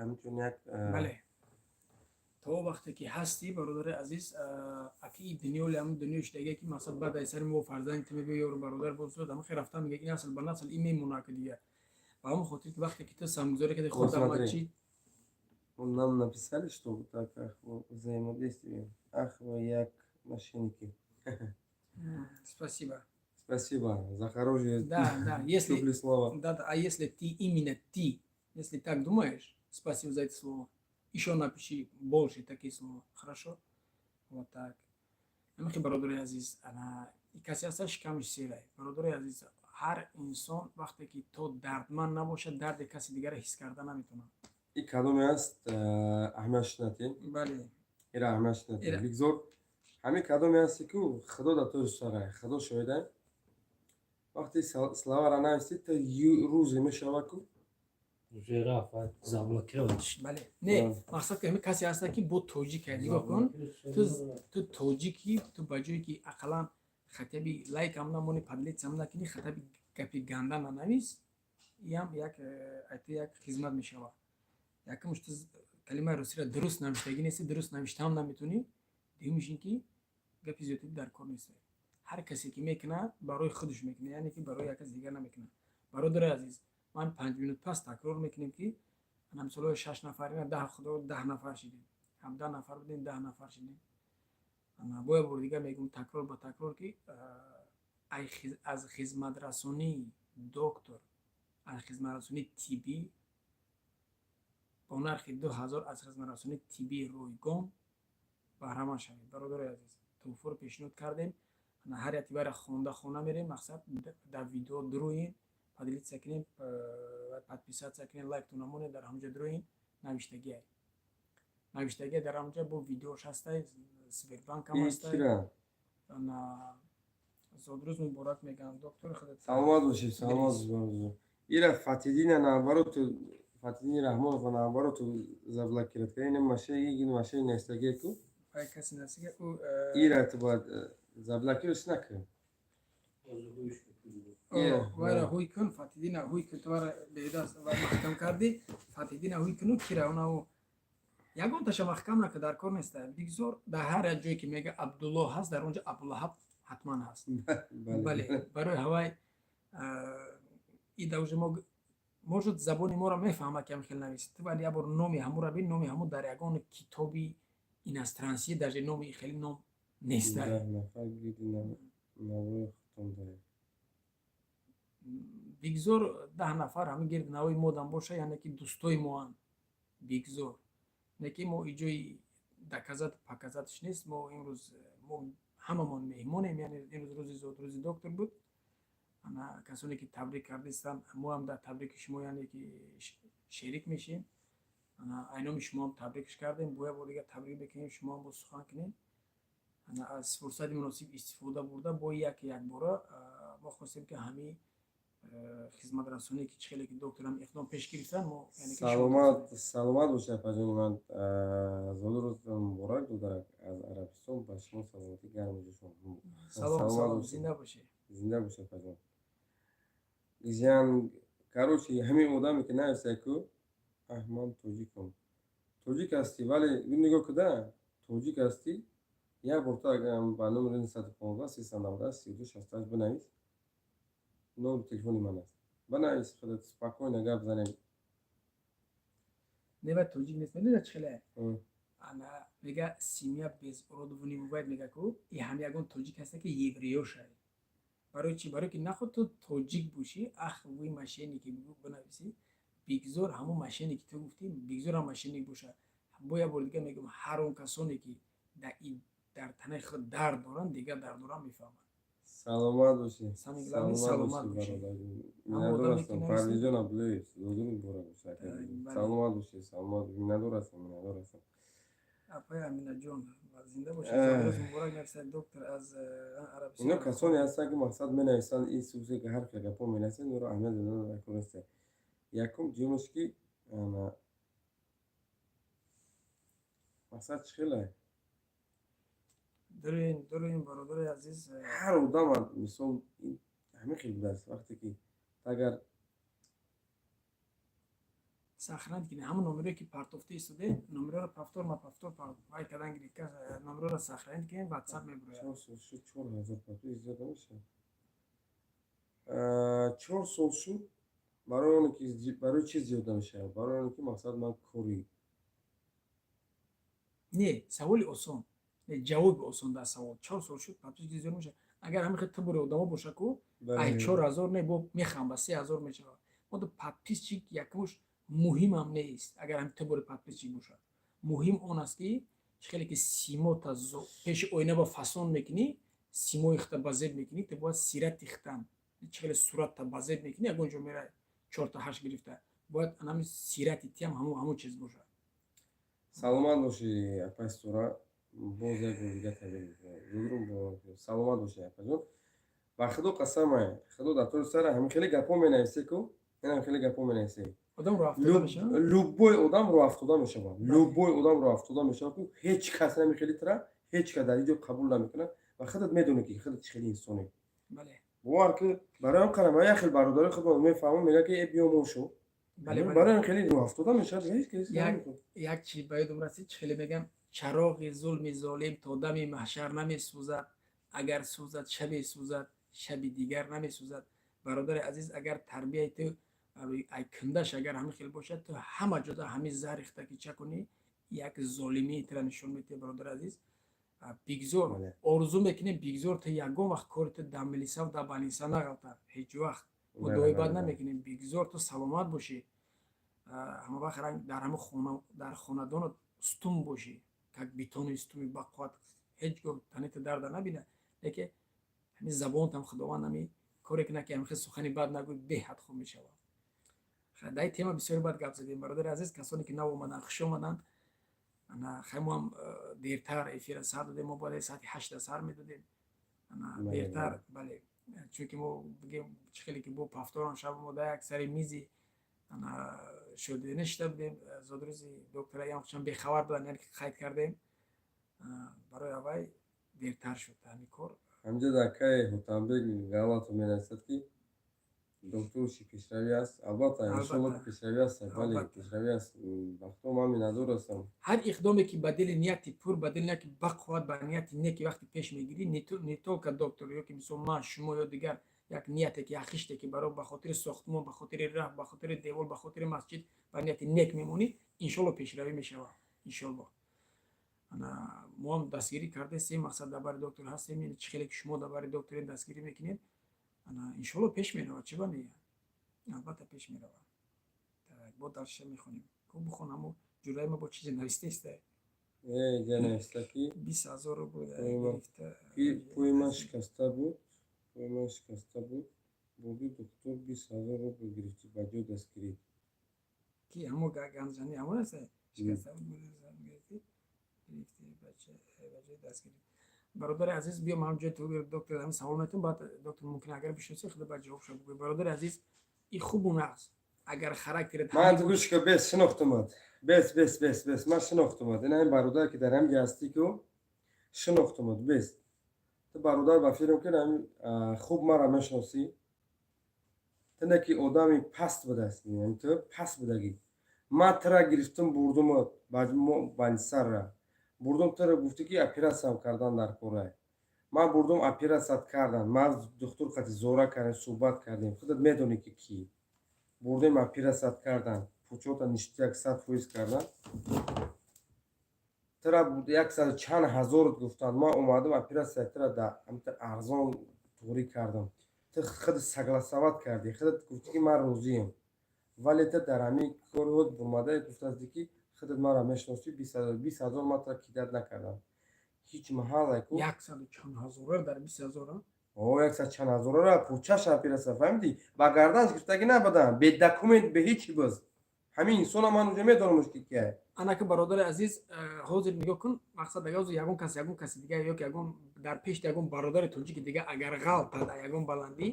ҳамчун як Бале, то вақте ки ҳастӣ, бародари азиз, аки и дунёли ҳамн дунёи шудагие, ки мақсад баъд аз сари мо фарзанди ту мебиё, ёру бародар бозуд, ҳама хел рафтан мега, ин насл ба насл ин мемонад ки дигар. Ба ҳамон хотир, ки вақте ки ту самгузорӣ кардӣ худ дар масҷид. Нам написали, что так, ах, взаимодействие. Ах, вы як мошенники. Спасибо. Спасибо за хорошие Да, если теплые слова. Да, а если ты, именно ты, если так думаешь, спасибо за это слово. Еще напиши больше такие слова, хорошо? Вот так. Амихи, бародари азиз, ана касе ҳаста, шикамаш серай. Бародари азиз, ҳар инсон вақте ки то дардманд набошад, дарди каси дигарро ҳис карда наметавонад. И кадоме аст, аҳамиятш надиҳем. Бале. Ира аҳамиятш надиҳем, бигзор. Ҳамин кадоме ҳасте ку, Худо дар тори сарай, Худо шоҳида, вақте словара нависӣ, та рӯзе мешава ку. Уже рафт, заблокировать. Бале, не, мақсад ки ҳамин касе ҳаста, ки бо тоҷика нигоҳ кун, ту тоҷикӣ, ту ба ҷое ки ақаллан хотя бы лайкам намонӣ, поделиться накунӣ, хотя бы гапи ганда нанавис, иам як айти як хизмат мешавад. Якумш, ту калимаи русиро дуруст навиштагӣ нести, дуруст навиштаам наметавонӣ. Дуюмиш ин ки гапи зиёдатӣ дар кор нест. Ҳар касе ки мекунад, барои худаш мекунад, яъне ки барои як кас дигар намекунад. Бародари азиз, ман 5 минут пас такрор мекунем, ки мисолҳои шаш нафар ина, 10, Худо, 10 нафар шидем, 17 нафар будем, 10 нафар шидем. Бо як бори дигар мегӯм, такрор ба такрор, ки аз хизматрасонии доктор, аз хизматрасонии тиббӣ бо нархи 2000, аз хизматрасонии тиббии ройгон баҳраманд шавед. Бародари азиз, тӯҳфаро пешниҳод кардем, ҳар як тибара хонда хона мерем. Мақсад, дар видео дуроен, поделиться кунем, подписаться кунем, лайктон намонед, дар ҳамҷо дуроен, навиштагиай, навиштагиай дар ҳамҷа бо видеош ҳастай, Сбербанкам ҳастай. Зодрӯз муборак мегӯям, доктор худат. Саломат бошед, саломат бошед. Ира Фатидина, наоборот, Фатидини Раҳмонова, наоборот, заблокировать кардем. Машина, ин машина нестагие ку. Ай, каси насига ӯ. Ира ту бояд заблокировать накунем. Вайра ҳуй кун, Фатидина ҳуй кун, ту вара бедаст вай маҳкам кардӣ. Фатидина ҳуй куну кира онау. Ягонташа маҳкам нака, дар кор неста. Бигзор дар ҳар як ҷое ки мега Абдулло ҳаст, дар он ҷо Абулаҳаб ҳатман ҳаст. Бале, барои ҳавай ида уже мо, может, забони моро мефаҳмад, ки ҳам хел нависад, вале як бор номи ҳамура бин. Номи ҳаму дар ягон китоби иностранный даже номи хеле ном неста. Нафар гирди навои худтон доред. Бигзор 10 нафар ҳамин гирди навои модам боша, яъне ки дӯстои моанд, бигзор. Не ки мо иҷои доказать показать ш нест. Мо имрӯз, мо ҳамамон меҳмонем, яъне имрӯз рӯзи зодрӯзи доктор буд. Ана касоне ки табрик кардистанд, мо ҳам дар табрики шумо, яъне ки шерик мешем. Ана айноми шумоам табрикш кардем, бо як бор дигар табрик мекунем, шумоам бо сухан кунем. Ана аз фурсати муносиб истифода бурда, бо як якбора мо хостем, ки ҳамин хизматрасоние ки чӣ хеле ки докторам иқдом пеш гирифтан, мо Саломат, саломат бошед, апаҷони ман. Зодрӯзтон муборак, додарак, аз Арабистон ба шумо саломатӣ, гарму ҷӯшон. Салом, салом, зинда бошед. Зинда бошед, апаҷон. Зиан, короче, ҳамин одаме ки нависта ку ман тоҷикам, тоҷик ҳастӣ, вале нигоҳ куда, тоҷик ҳастӣ. Як бор ту агар ба номери 915 390 32 68 бинавис, номери телефони ман аст, бинавис, худат спокойно гап занем. Не, вай тоҷик нест. Медонӣ чӣ хеле? Ана мега: «Семья без уродов не бывает», мега ку. И ҳам ягон тоҷик ҳаста, ки евреёшай. Барои чӣ? Барои ки наход ту тоҷик бошӣ, ах, вы мошенники бинависӣ. Бигзор ҳамон мошенник и ту гуфтӣ, бигзор ҳам мошенник боша. Бо як бори дига мегӯям, ҳар он касоне ки дар танаи худ дард доранд, дигар дард доранд, мефаҳманд. Саломат бошӣ. Саломат бошӣ. Миннатдор ҳастам. Парвизҷон Абдуллоев, зодрӯз муборак бошад. Саломат бошӣ, саломат, миннатдор ҳастам, миннатдор ҳастам. Апаи Аминаҷон, зинда бошед, зодрӯз муборак нависад доктор аз Арабистон. Ино касоне ҳастанд, ки мақсад менависанд, ин сусе ки ҳар хел гапҳо менависанд, инро аҳамият додан дар кор нест. Якум дуюмаш ки ана мақсад чӣ хеле? Дуруин, дуруин, бародари азиз. Ҳар одама, мисол, ҳамин хел будааст, вақте ки агар Сохранить кунед ҳамон номере ки партофта истоде, номероро повтор ма повтор вай кардан гиред, номероро сохранить кунед, Ватсап мебурояд. 4 сол шуд, 4000 подпис зиёд намешавад. 4 сол шуд. Барои оне ки, барои чӣ зиёд намешавад? Барои оне ки мақсад ман кори Не, саволи осон, не, ҷавоби осон дар савол: 4 сол шуд, подписки зиёд мешавад. Агар ҳамин хел тубури одамо боша ку, ай 4000 не, бо мехам ба 3000 мешавад. Мо подписчик якумш муҳимам нест. Агар ҳамин тубури подписчик бошад, муҳим он аст, ки чӣ хеле ки симота пеши оина ба фасон мекунӣ, симои хита ба зеб мекунӣ, ту бояд сирати хитам чӣ хеле суратта ба зеб мекунӣ, ягон ҷо мерай чорта ҳашт гирифта, бояд анами сирати тиам ҳамон чиз бошад. Саломат бошӣ, апай Сура. Боз як бор дига табрик мекунам. Саломат бошӣ, апаҷон. Ба Худо қасамай, Худо дар тори сара, ҳамин хеле гапҳо менависе ку, инам хеле гапҳо менависе. Одам рӯ афтода мешавад. Любой одам рӯ афтода мешавад, любой одам рӯ афтода мешавад ку. Ҳеҷ кас нами хеле тра ҳеҷ кас дар ин ҷо қабул намекунад ва худат медонӣ, ки худат чӣ хеле инсоне. Бовар ки, барои ҳам қадам як хел бародари худмон мефаҳмам, мега ки э, биё мо шо. Барои ҳам хеле рӯ афтода мешавад, ҳеҷ кас. Як чи ба ёдам расид. Чӣ хеле мегам: чароғи зулми золим то дами маҳшар намесӯзад, агар сӯзад, шабе сӯзад, шаби дигар намесӯзад. Бародари азиз, агар тарбияи ту ай кундаш агар ҳамин хел бошад, ту ҳама ҷода ҳамин заҳри хита ки ча кунӣ, як золимии тира нишон медиҳӣ. Бародари азиз, бигзор, орзу мекунем, бигзор ту ягон вақт кори ту дар милисав, дар балиса нағалта ҳеҷ вақт. Мо дуои бад намекунем, бигзор ту саломат бошӣ, ҳама вақт дар ҳама хона, дар хонадонат устун бошӣ, как бетони устуни бақувват, ҳеҷ гоҳ танита дарда набина. Лекин ҳамин забонтам Худованд ҳами коре кунад, ки ҳамин хел сухани бад нагӯй, беҳад хуб мешавад. Дар ин тема бисёри бад гап задем. Бародари азиз, касоне ки нав омаданд, хуш омаданд. Хай, мо ҳам дертар эфира сар додем, мо бояд соати 8-да сар медодем, дертар, бале, чунки мо бигем, чӣ хеле ки бо повторам шаб мо дар як сари мизи шодида нишида будем, зодрӯзи доктора ям хушам бехабар буданд, яъне ки қайд кардем, барои аввай дертар шуд ҳамин кор. Ҳамҷа дар кай Ҳутамбек Галатов менависад, ки Доктор чи, пешравӣ аст? Албатта, иншолло, ки пешравӣ аст, бале, пешравӣ аст. Вақто ман миннатдор ҳастам. Ҳар иқдоме, ки ба дили нияти пур, ба дили нияти бақувват, ба нияти неки вақте пеш мегирӣ, не только доктор ё ки мисол ман, шумо ё дигар, як нияте ки, як хиште ки баро ба хотири сохтмон, ба хотири раҳ, ба хотири девол, ба хотири масҷид ба нияти нек мемонӣ, иншолло, пешравӣ мешавад, иншолло. Ана мо ҳам дастгирӣ кардастем, мақсад, дар бари доктор ҳастем. Чӣ хеле ки шумо дар бари докторе дастгирӣ мекунед, ана иншолло, пеш меравад. Чӣ ба не, албатта, пеш меравад. Так, бо дарша мехонем. Ку, бихон, ҳамо ҷураи ма бо чизе навистеста. Ҷа нависта, ки 20 000 рубл гирифта. Пои ман шикаста буд, пои ман шикаста буд, бурди духтур, 20 000 рубл гирифтӣ ба ҷои дастгирӣ. Ки, ҳамо ганҷани ҳамон аст, шикаста буд, гирифтӣ ба ҷои дастгирӣ. Бародари азиз, биё, ман ҷои доктор ҳамин савол метавон, баъд доктор мумкин агар бишносӣ, худо баъд ҷавоб шава бигӯй. Бародари азиз, и хубу нағз, агар характерет Ман гӯш ка, бес, шинохтумад, бес, бес, бес, бес, ман шинохтумад. Ин ҳамин бародар, ки дар ҳамин ҷа ҳастӣ ку, шинохтумад, бес. Ту, бародар, ба фикрам ки ҳамин хуб мара мешиносӣ. Ту не ки одами паст будастӣ, ту паст будагӣ. Ман тура гирифтум, бурдумат больницара бурдум, тура гуфтӣ, ки оператсиям кардан дар кора. Ман бурдум, оператсият кардан. Ман духтур қати зора кардем, суҳбат кардем, худат медонӣ, ки кӣ бурдем, оператсият кардан, пучота ништяк 100% кардан. Тура яксаду чанд ҳазорат гуфтанд. Ман омадам, оператсия тура да ҳамта арзон туғрӣ кардам. Ту худ согласовать кардӣ, худат гуфтӣ, ки ман розиям, вале ту дар ҳамин кори худ бурмада гуфтасти, ки худат маро мешиносӣ, 20 000 ман тура кидать накардам ҳеҷ маҳал ку. Яксаду чанд ҳазора дар 20 000? О, яксад чанд ҳазорара пучаша оператсия, фаҳмидӣ, ба гарданш гирифтагӣ набудам, бе документ, бе ҳеҷ чи боз. Ҳамин инсона ман уже медонамш, ки кия. Анаки, бародари азиз, ҳозир нигоҳ кун, мақсад, агар ҳозир ягон кас, ягон каси дига ёки ягон дар пеши ягон бародари тоҷики дига агар ғалтад, ягон баландӣ,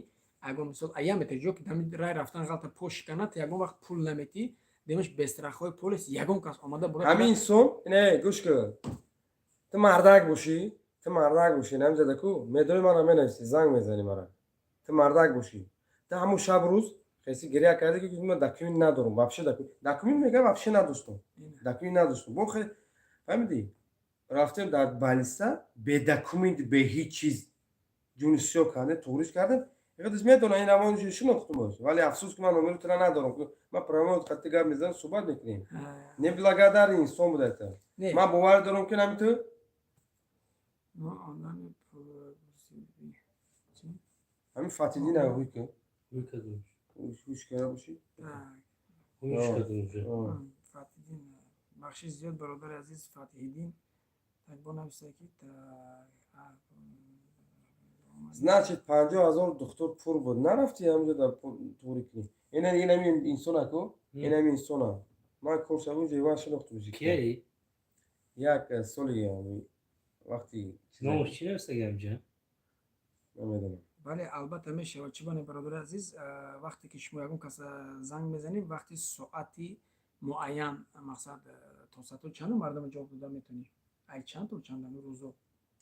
ягон мисол ая метавӣ, ё ки дами рай рафтан ғалта, по шиканад, ягон вақт пул наметӣ, демаш без страховой полис ягон кас омада бура. Ҳамин инсон, не, гӯш кун, ту мардак бошӣ, ту мардак бошӣ, намзада ку, медони, мара менависӣ, занг мезанӣ мара. Ту мардак бошӣ, ту ҳамун шаб рӯз хеси гиря карди, ки ман документ надорам вообще, документ мега, вообще надоштам, документ надоштам. Бо фаҳмидӣ, рафтем дар больница, бе документ, бе ҳеҷ чиз, ҷуни сиёҳ кардем, туғриш кардем. Худаш медона, ин равон шинохтумош, вале афсӯс, ки ман номери тура надорам. Ман прямо қати гап мезанам, суҳбат мекунем. Неблагодарный инсон буда ту. Ман бовар дорам, ки нами ту. Мо одами чӣ? Ҳамин Фатидин ҳуй ки. Ҳуй кардам. Ҳуш карда бошӣ. Так. Ҳуйш кардам уже. Фатҳиддин, бахшиш зиёд, бародари азиз Фатҳиддин. Так, бо нависта, ки так, Значит, 50 000 духтур пур буд, нарафти ҳамҷо дар туғрӣ кунӣ. Инами инсона ку, инами инсона ман коршаву ҷойван шинохтум. Кияи? Як соли вақти. Номаш чӣ навистаги ҳамҷа? Намедонам. Бале, албатта, мешавад. Чӣ бане, бародари азиз, вақте ки шумо ягон каса занг мезанед, вақти соати муайян, мақсад, то соато чанду мардама ҷавоб дода метавонӣ? Ай чанд то чанд ами рӯзо?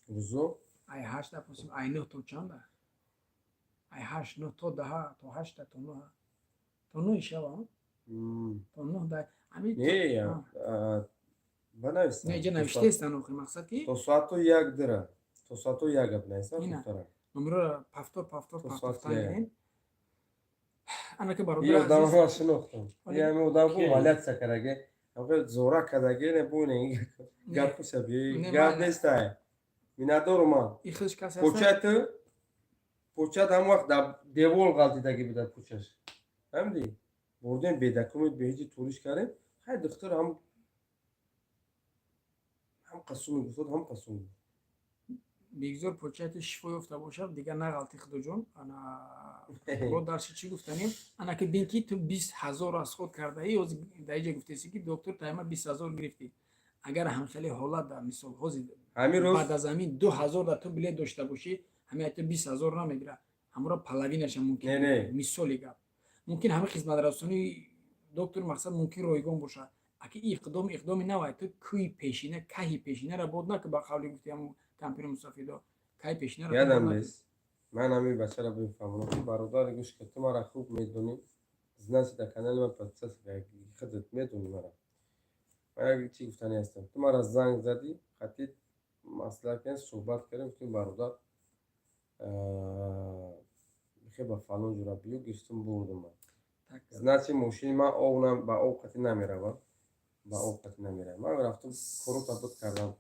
Рӯзо? Ай ҳашта пурсим, ай нӯҳ то чанда, ай ҳашт, нӯҳ то даҳа, то ҳашта, то нӯҳа, то нӯҳи шава, то нӯҳ да ами. Не, банависам. Не, иҷа навиштаестан охи, мақсад ки. То соату як дира, то соату як гап нависам. Ина. Хубтара. Номероро повтор, повтор, То повтор соати як. гирем. Анаки, И бародари азиз. одамро шинохтам. Ами одам ку Ки? валяться кардаге, зора кардаге, не буне гапу саби. Не, Гап нестай, миннатдорум ман. И худш касе ҳаста. Почату почат ҳам вақт дар девол ғалтидаги буда пучаш, фаҳмидӣ, бурдем, бе документ, бе ҳеҷи туриш кардем. Хай, духтур ҳам қасуми гуфтод, ҳам қасум. Бигзор почати шифо ёфта бошад, дигар нағалти, худоҷон. Ана бо дарши чӣ гуфтанем? Ана ки бин, ки ту 20 000 аз худ кардаӣ. Ҳозир дар иҷа гуфтеси, ки доктор тайма 20 000 гирифтӣ. Агар ҳамхели ҳолат дар мисол ҳозир Ҳамин рӯз баъд аз ҳамин 2000 дар ту билет дошта бошӣ, ҳамин ту 20 000 намегира, ҳамуро половинаша мумкин. Не, не. Мисоли гап, мумкин ҳамин хизматрасонии доктор, мақсад, мумкин ройгон бошад. Аки иқдом иқдоми навай, ту кӯи пешина, каҳи пешинаро бод наки, ба қавли гуфти ҳамун кампири мусафидо, каҳи пешинаро Ядам бод наки. нест. Ман ҳамин бачаро бифаҳмонам, ки бародар, гӯш ка, ту мара хуб медонӣ, значит, дар канали ман подписаться, худат медонӣ мара. Ман як чӣ гуфтанӣ ҳастам: ту мара занг задӣ, қатъи маслиҳат кардем, суҳбат кардем, гуфтем: «Бародар, бихе ба фалон ҷура биё». Гирифтум, бурдум ман. Значит, мошини ман об ба об қатъи намеравад, ба об қатъи намеравад. Ман рафтум, корота буд кардам,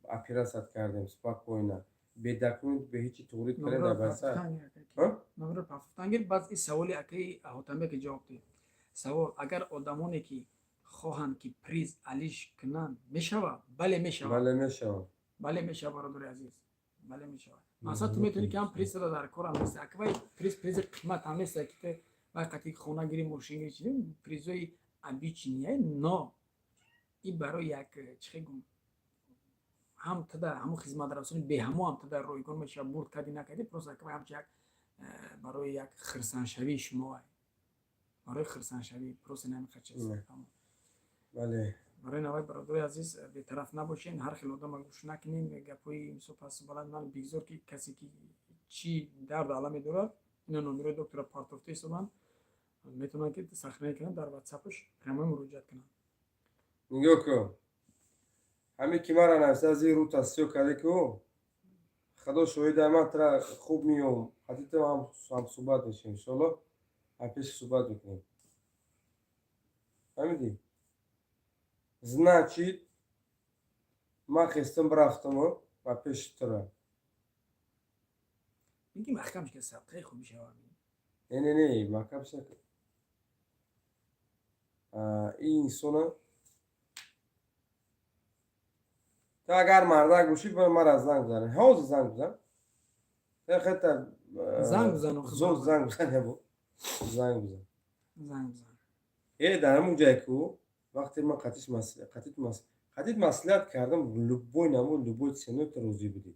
операция кардем спокойно, бе документ, бе ҳечи туғрит кардем дар байса. Номеро пафтангир. Баъз и саволи акаи Ҳотамбеки ҷавоб диҳед. Савол: агар одамоне ки хоҳанд, ки приз алиш кунанд, мешавад? Бале, мешавад. Бале, мешавад. Бале, мешавад, бародари азиз, бале, мешавад. Масалан, ту метавонӣ, ки ҳам приз дар корам нест, аквай приз, призи қимат ҳам нест, ки ту вай қати хона гири, мошин гири, чи призои обычные, но и барои як чихе гум ҳам тада ҳамун хизматрасони беҳамо ҳам тада ройгон мешавад. Бурд кардӣ, накардӣ, просто аквай ҳамчи як барои як хирсандшавии шумо, барои хирсандшавӣ, просто намихачиз. Бале. Барои навай, бародарои азиз, бетараф набошен, ҳар хел одама гӯш накунем, гапҳои мисол пасту баланд. Ман бигзор, ки касе ки чӣ дарду аламе дорад, ина номерои доктора партофта ҳисобанд, метавонанд, ки сохранить кунанд, дар ватсапаш прямой муроҷиат кунанд. Нигоҳ кун, ҳамин ки мара нависта, зир рӯ тасдиқ карде, ку худо шоҳида, ман тра хуб меём, ҳатто ту ҳамсӯҳбат мешавем, иншоалло, пеши суҳбат мекунем, фаҳмидӣ? Значит, ман хестам, рафтаму ба пеши тура. Миги маҳкам ки сабқаи хуб шавад. Не, не, не, маҳкам шак. Ин инсона ту агар мардак бошӣ, ба мара занг бизан, ҳозир занг бизан. Хета. Занг бизан. Зуд занг бизан, ябо, занг бизан. Занг бизан. Дар ҳамун ҷае ку вақте ман қатит маслиҳат кардам, любой намуд, любой ценой ту розӣ будӣ.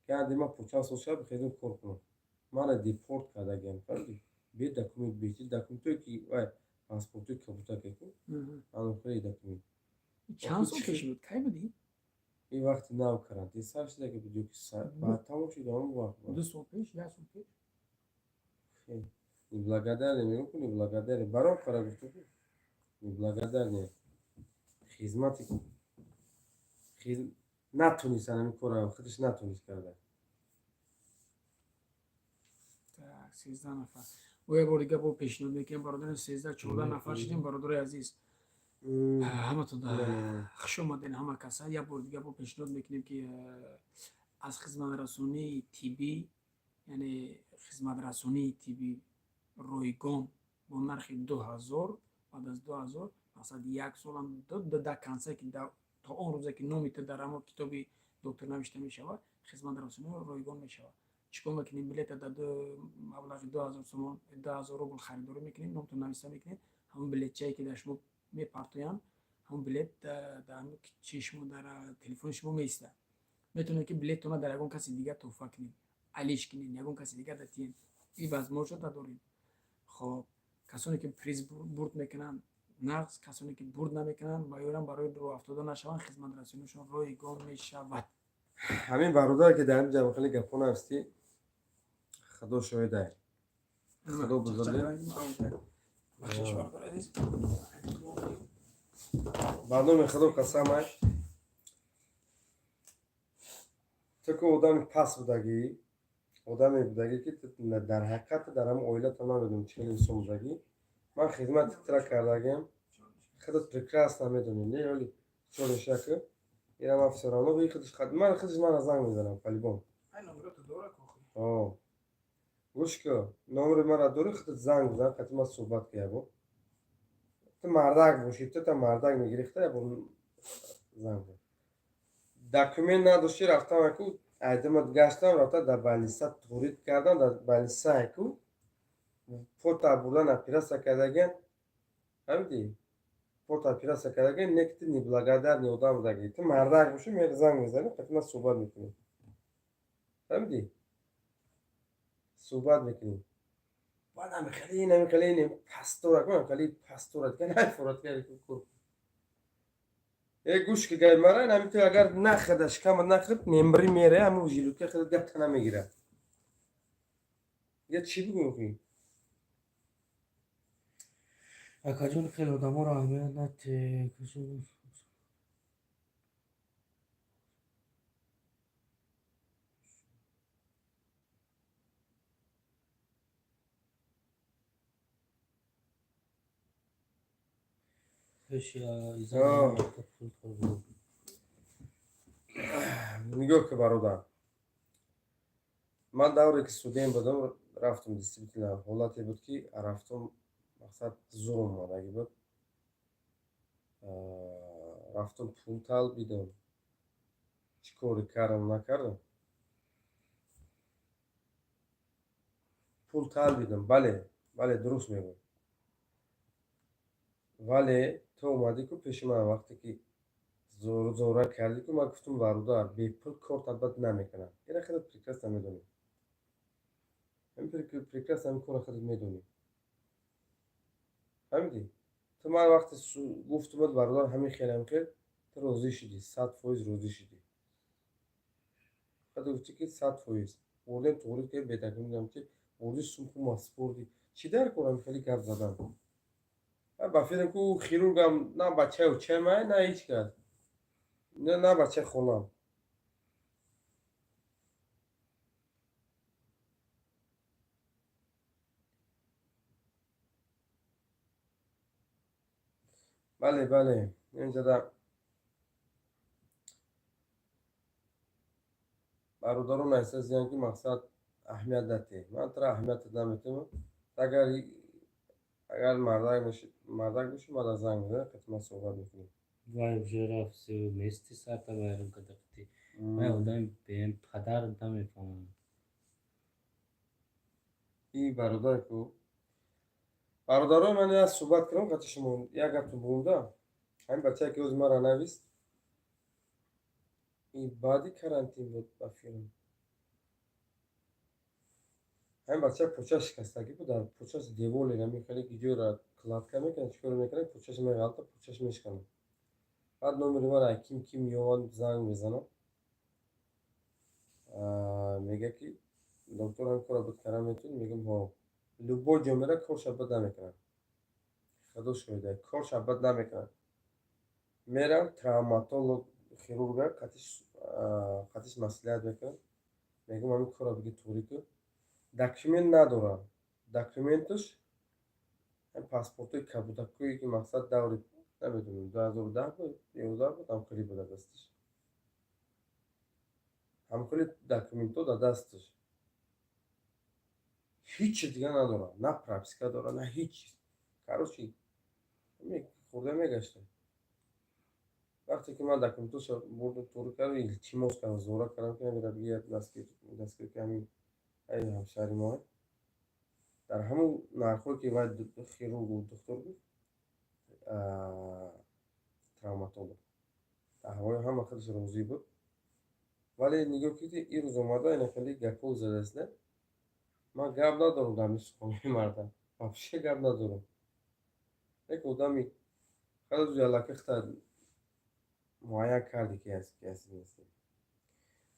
Кади ман по чанд сол шаб хезм кор кунам, мара депорт кардагиам, фаҳмидӣ? Бе документ, бе документое ки вай паспортои кабутаке ку, анохеле документ. Чанд сол пеш буд, кай будӣ? Ин вақти нав карантин сар шуда ки буд ёки баъд тамом шуд, ҳамон вақт. 2 сол пеш, як сол пеш. Неблагодарный, мегӯм ку, неблагодарный, баром қара гуфту ку, неблагодарный, хизмати натонист, ҳамин кора худаш натонист карда. Так, 13 нафар. Бо як бор дига бо пешниҳод мекунем, бародари, 13, 14 нафар шудем. Бародари азиз, ҳаматон хуш омаден, ҳама каса. Як бор дига бо пешниҳод мекунем, ки аз хизматрасонии тиббӣ, яъне хизматрасонии тиббӣ ройгон бо нархи 2000, баъд аз 2000, мақсад, як солам до конца, ки то он рӯзе ки номи ту дар ҳамон китоби доктор навишта мешавад, хизматрасонӣ ройгон мешавад. Чӣ кор мекунем? Билета дар маблағи 2000 сомон, 2000 рубл харидорӣ мекунем, номтон нависта мекунем. Ҳамон билетчае ки дар шумо мепартоянд, ҳамон билет дар чи шумо, дар телефони шумо меистад. Метавонед, ки билеттона дар ягон каси дигар туҳфа кунед, алиш кунед, ягон каси дигар датиен, и возможность дорем. Хоб, касоне ки приз бурд мекунанд, нағз, касоне ки бурд намекунанд, ба ёрам барои роҳафтода нашаванд, хизматрасонишон ройгон мешавад. Ҳамин бародаре ки дар ҳамин ҷамъ хеле гапҳо навистӣ, худо шоҳидай, худо бузурге. Бахшиш, бародари азиз. Ба номи худо қасамай, ту ки одами паст будагӣ, одаме будагӣ, ки дар ҳақиқат дар ҳамон оилатам намедонам чӣ хел инсон будагӣ. Ман хизмати тира кардагиам, худат прекрасно медонӣ, не? Оли чолишаки ира ман всё равно худиш ман, худиш мана занг мезанам по-любому. Гӯш ку, номери мара дорӣ, худат занг бизан, қати ман суҳбат ка. Ябо, ту мардак бошӣ, ту та мардак мегирӣ, хута ябо занг бизан. Документ надоштӣ, рафтам аку, айдимат гаштам, рафта дар больница турид кардам, дар больница аку пота бурдан, операция кардагиан, фаҳмидӣ? Пота операция кардагиан. Не ки ту неблагодарный одам будагӣ. Ту мардак бошӣ, мери занг мезанӣ, қати ман суҳбат мекунӣ, фаҳмидӣ? Суҳбат мекунӣ. Баъд ҳамихели, ҳамихели пастора, ҳамихели пастора нафорат. Э, гӯш ки, гай мара, ҳами ту агар нахӯрда, шикамат нахӯрд, нембри мере, ҳамун желудка худат гапта намегирад. Дигар чӣ бигӯм охи? Акаҷон, хеле одаморо аҳамият надиҳ. Нигоҳ ки, бародар, ман давре ки студент будам, рафтам, действительно ҳолате буд, ки рафтам, мақсад зур омадагӣ буд, рафтам, пул талбидам, чӣ коре кардам, накардам, пул талбидам. Бале, бале, дуруст мегӯям, вале ту омадӣ ку пеши ман, вақте ки зора кардӣ ку, ман гуфтам: бародар, бепул корта бад намекунам. Ина хеле прекрасно медонӣ, прекрасно ҳамин корро худат медонӣ, фаҳмидӣ? Ту ман вақте гуфтумат: бародар, ҳамин хел, ҳамин хел, ту розӣ шудӣ, 100% розӣ шудӣ. Худат гуфтӣ, ки 100% бурдем, туғри ки бетакмидам, ки бурдӣ, сумхума спордӣ. Чӣ дар кор ҳамин хели гап задан? Ба фикрам, ку хирургам на бачаи учемай, на ҳеҷ кас, на бачаи холам. Бале, бале, инҷода бародарон эҳсос диҳанд, ки мақсад аҳамият надиҳ. Ман тура аҳамият наметиҳам. Агар мардак бошӣ, мада занг мезанӣ, қатъи ман суҳбат мекунем. Вай уже рафт, все вместе сарта вайрон карда. Вай одами беем падар намефаҳмам. И бародар ку, бародарои ман, як суҳбат кунам қатъи шумо, як гаптон бугӯмда. Ҳамин бачае, ки ҳозир мара навист, и баъди карантин буд, ба филм. Ҳамин бача почаш шикастагӣ буд, дар почаш деволе ҳамин хеле ҷойра кладка мекунад, чӣ кор мекунад, почаш меғалта, почаш мешиканад. Баъд номери мара ким ким меёванд, занг мезанад, мега, ки доктор, ҳамин корро буд карда метавонӣ? Мегӯям: ҳо. Любой ҷо мера, корша бад намекунад, худо шоҳида, корша бад намекунад. Мерам травматолог хирурга қатиш маслиҳат мекунам, мегӯям: ҳамин корро биги, туғрӣ кун. Документ надорам, документаш паспортҳои кабудакое, ки мақсад даври намедонам, 2010 буд, 11 буд, ҳамкорӣ буда дасташ, ҳамкори документҳо дар дасташ, ҳеҷ чиз дига надорам, на прописка дорам, на ҳеҷ чиз. Короче, хурда мегаштам. Вақте ки ман документҳоша бурдам, туғрӣ кардам, илтимос кардам, зора кардам, ки ҳамира бигирад, дастгир ки ҳамин ай ҳамшаҳри мо, дар ҳамон нархҳое, ки вай хирургу духтур гуфт, травматолог, дар ҳавои ҳама худаш розӣ буд. Вале нигоҳ кунед, ин рӯз омада ина хеле гапҳо задааст. Ман гап надорам дар ҳамин суханҳои марда, вообще гап надорам. Як одами хеле аллакай хата муайян карди, ки ҳаст, ки ҳаст, нест.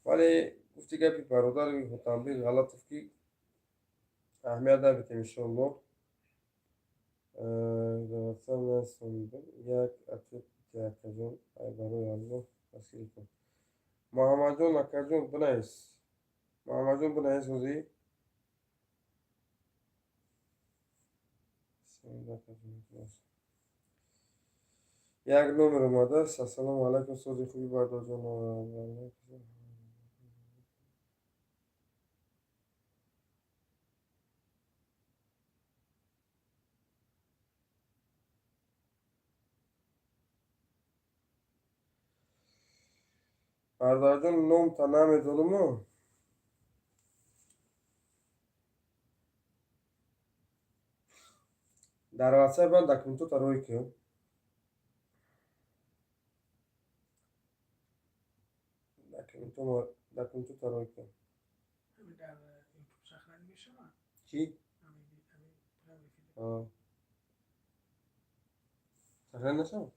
Вале гуфти гапи бародари Ҳутамбек Ғалатов, ки аҳамият набитем, иншоалло. Як ответ, акаҷон, ай барои Аллоҳ дастгирӣ кун. Муҳаммадҷон, акаҷон, бинавис, Муҳаммадҷон, бинавис ҳозир. Як номер омадааст. Ассалому алайкум, сози хуби, бародарҷон. Бародарҷон, номта намедонаму. Дар ватсап ман документота рӯй кун. Документота рӯй кун. Дар ютуб сохранӣ мешавад? Чӣ? Сохранӣ нашавад?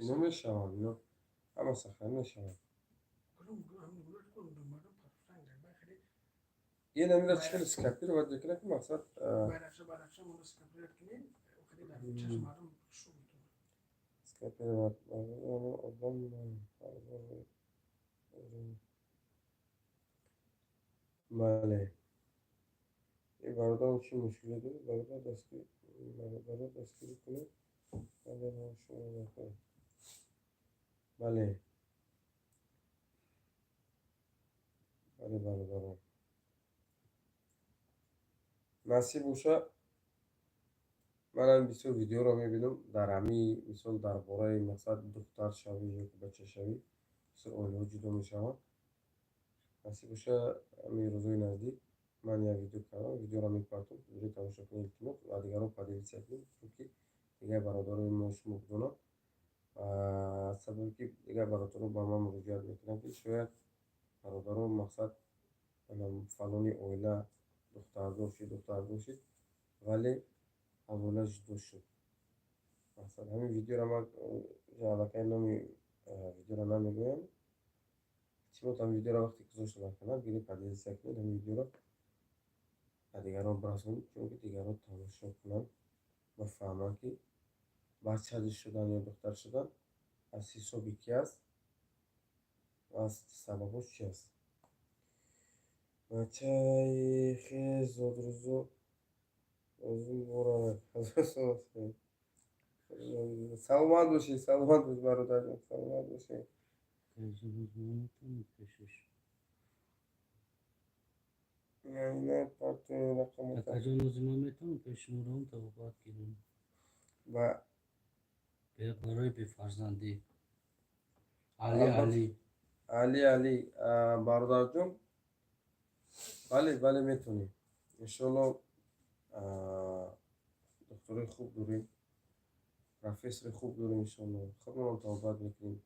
Ино мешаванд, ино ҳама сохранӣ мешаванд. Ин амира чӣ хеле скопировать мекунад, ки мақсад Байрақша, байрақша моро скопировать кунем, хеле дар чашм мардум хушу метавонад. Скопировать одам. Бале, и бародарам чӣ мушкиле доред? Бародар, дастгирӣ, бародаро, дастгирӣ кунед. Шумо, бале, бале, бародарон, насиб боша. Манам бисёр видеоро мебинам дар ҳамин, мисол, дар бораи, мақсад, духтаршавӣ ё бачашавӣ бисёр оилаҳо ҷудо мешаванд. Насиб боша, ҳамин рӯзҳои наздик ман як видео кардам, видеоро мепартом, видео тамошо кунед, илтимос, ва дигарон поделиться кунед, чунки дигар бародарои мо шумо бидонанд, сабаби ки дигар бародаро ба ман муроҷиат мекунанд, ки шояд бародаро, мақсад, фалони оила духтардор шуд, духтардор шуд, вале аз оила ҷудо шуд. Мақсад, ҳамин видеоро ман аллакай номи видеоро намегӯям. Илтимос, ҳамин видеоро вақте гузошта дар канал, гиред, поделиться кунед, ҳамин видеоро ба дигарон бирасонед, чунки дигарон тамошо кунанд ва фаҳманд, ки бача шудан ё духтар шудан аз ҳисоби ки аст ва аз сабабҳош чи аст. Бачаи хез зодрӯзо муборак. Саломат бошед, саломат бош, бародарҷон, саломат бошед. Пешаш. Ина партои рақамота. Акаҷон, ози ман метавонам пеш шумо равам, табобат гирам? Ба Барои бефарзандӣ. Али, Али. Али, Али, бародарҷон, бале, бале, метавонем, иншоалло. Духтурои хуб дорем, профессори хуб дорем, иншоалло, худмонам табобат мекунем.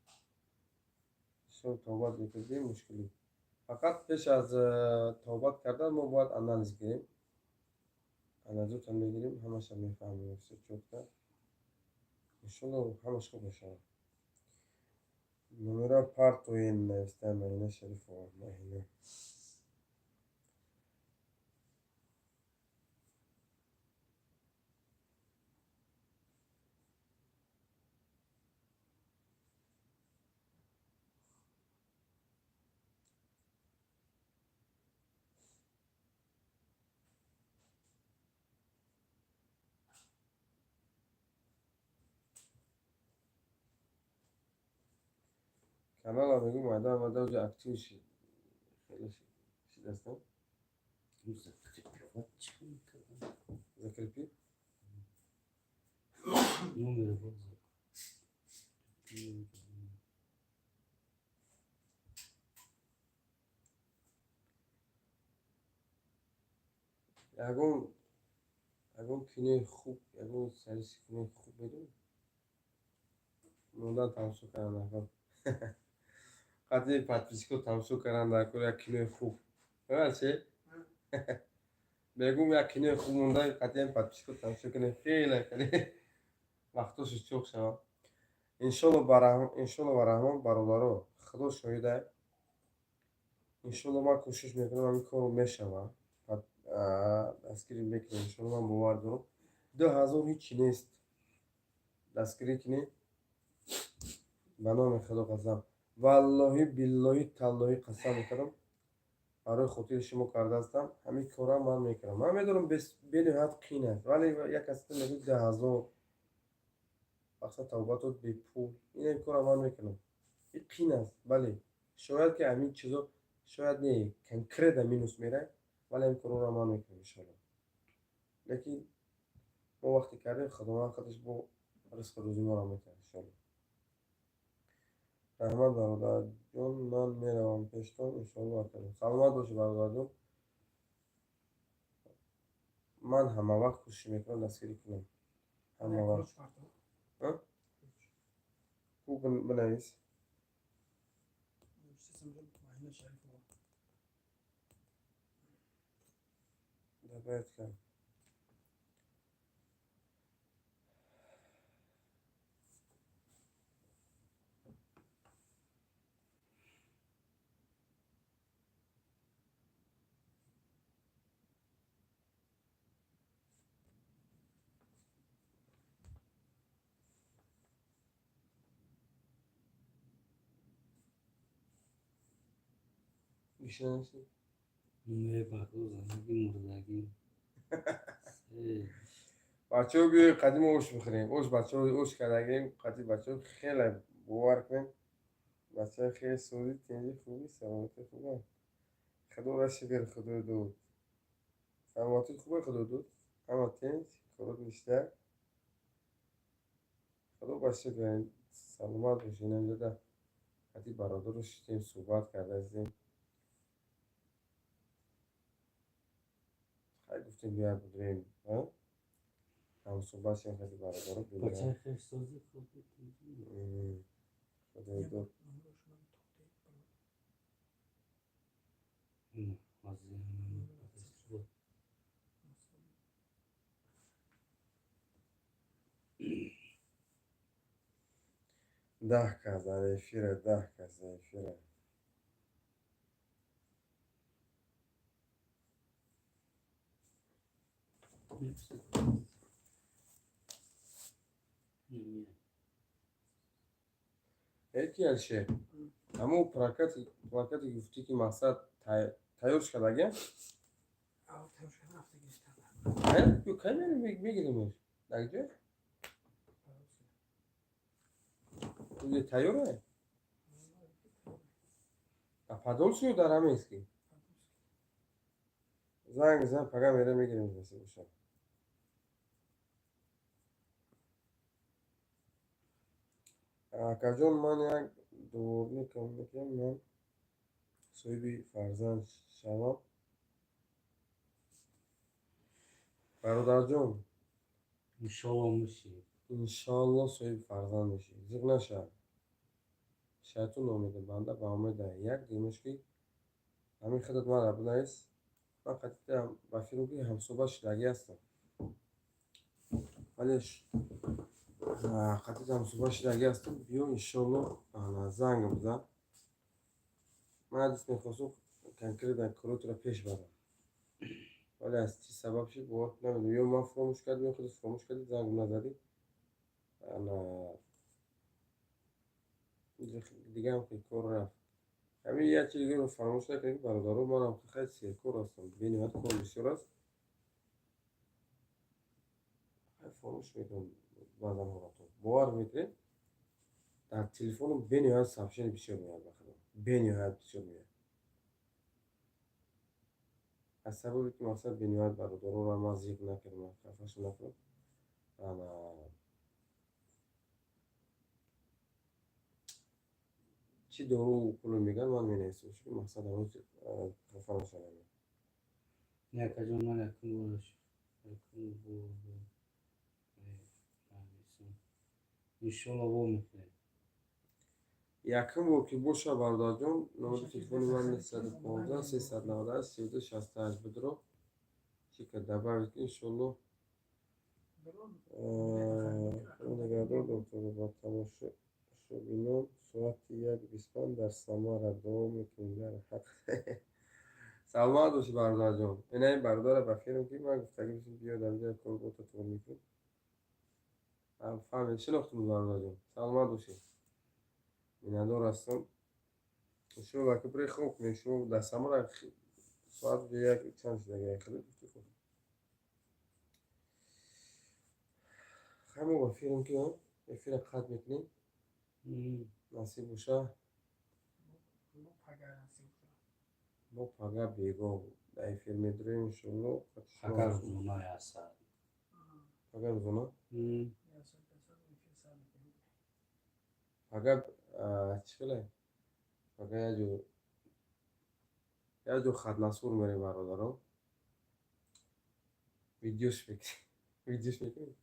Бисёр табобат мекунем, мушкилӣ. Фақат пеш аз табобат кардан мо бояд анализ гирем, анализотам мегирем, ҳамаша мефаҳмем, всё чётко, иншоалло, ҳамаш хуб мешавад. Номера партоен, нависта Марина Шарифова, Маҳина. Канала мегӯ, майда майда уже актив шид, хеле шидастам. Закрепить чӣ мекардам? Закрепи. Номер боз. Ягон кинои хуб, ягон сариси кинои хуб медонӣ? Мондан тамошо кардан дар қатъи подписчико, тамошо кардан дар кор як кинои хуб че мегум, як кинои хуб монда, қатъиан подписчико тамошо кунем, хеле хеле вақтошо чоқ шавад, иншолло. Иншолло ба раҳмон, бародаро, худо шоҳида, иншолло, ман кӯшиш мекунам, ҳамин корро мешавад, дастгирӣ мекунем, иншолло. Ман бовар дорам, 2000 ҳичи нест, дастгирӣ кунем. Ба номи худо қасам, валлоҳи, биллоҳи, таллоҳӣ қасам мекардам, барои хотири шумо кардаастам ҳамин корам ман мекунам. Ман медонам, бениҳоят қин аст, вале як касе мегӯяд 2000, мақсад, тавбатот бепул, ин кора ман мекунам. Ин қин аст, бале, шояд ки ҳамин чизо, шояд не, конкретно минус мерай, вале ҳамин корро ман мекунам, иншоалло. Лекин мо вақте кардем, худованд худаш бо ризқу рӯзи моро метиҳад, иншоалло. Раҳмат, бародарҷон, ман меравам пештон, иншоалло. Акаҷон, саломат бошӣ, бародарҷон. Ман ҳамавақт кӯшиш мекунам дастгирӣ кунам, ҳамавақт. Ку, бинавис. Маҳина Шарифова. Добавить кардам. Гишна наши? Не, баку занаги мурдагӣ. Бачаҳо, биёед, қадим ош бихӯрем. Ош, бачаҳо, ош кардагем қади бачаҳо, хеле бовар кунем. Бачаҳо хеле сози, тинҷи, хуби, саломатӣ хуба. Худоро шукр, худо дод. Саломатӣ хуба, худо дод. Ҳама тинҷ, корот ништяк. Худо ба шукр, саломат бошед. Инҷода қади бародаро шиштем, суҳбат кардаистем. Хай, гуфтем, бия будем, ҳамсуҳбат шем қади бародаро. Бачаи хеш сози, хуби, тинҷи. Худо дод. Ҳозир. 10 кас дар эфира, 10 кас дар эфира. Эки Алишер, ҳамун плакати гуфтӣ, ки мақсад тайёр шудагия? Кай мегиримш? Дар ҷо? Тайёре? Подольск ё дар Раменский? Занг зан, пага мера мегирем, насиб бошад. Акаҷон, ман як дворникам мекунам, ман соҳиби фарзанд шавам. Бародарҷон, Иншолло мешӣ. Иншоалло соҳиби фарзанд мешӣ. Зиқ нашав. Шайтон номида, банда ба умеда. Як димаш ки ҳамин худат мара бинавис. Ман қатъи ба фикрм, ки ҳамсӯҳбат шудагӣ ҳастам. Вале қатъи ҳамсӯҳбат шудагӣ ҳастам. Биё, иншоалло, занг бизан. Ман ҳадис мехостам конкретно коротро пеш барам. Вале аз чӣ сабаб шуд, бовар намедонам. Ё ман фуромӯш кардам, ё худат фуромӯш кардӣ, занг назадӣ. Ана дигаам ки кор рафт. Ҳамин як чизи дигаро фаромӯш накунед, бародаро, манам хеле серкор ҳастам. Бениҳоят кор бисёр аст. Фаромӯш мекунам баъзан ҳолатҳо. Бовар мекунед, дар телефонам бениҳоят сообщение бисёр меояд ба худо. Бениҳоят бисёр меояд. Аз сабабе ки мақсад бениҳоят бародаронро ман зиқ накардам, хафашон накунам. Ана чӣ дору пуло мегӯянд, ман менависам, чунки мақсад ҳанӯз хафа нашавам. Не, акаҷон, ман якум бор нависам. Иншолло вомехӯрем. Якум бор ки боша, бародарҷон, номери телефони ман 915 398 32 68 будро. Чӣ ка добавить, иншолло. Нигаҳдор, доктор, ба тамошобинон. Соати 1:25 дар Самара дуо мекунем дар ҳақ. Саломат бошӣ, бародарҷон. Инаи бародара ба фирм, ки ман гуфтагӣ бошам, биё дар инҷа кор бота туғ мекунем. Фаҳмед, шинохтум, бародарҷон. Саломат бошӣ. Миннатдор ҳастам. Иншолло, ки бире хоб кунед. Шумо дар Самара соат як чанд шудага, хеле гуфти хуб. Ҳамо ба фирм, ки эфира қатъ мекунем. Насиб боша. Мо пага бегоҳ дар эфир медурем, иншолло. Пага рӯзона ясад. Пага рӯзона? Пага чӣ хеле? Пага як ҷо хатнасур мерем, бародарон. Видеош мекунем. Видеош мекунем?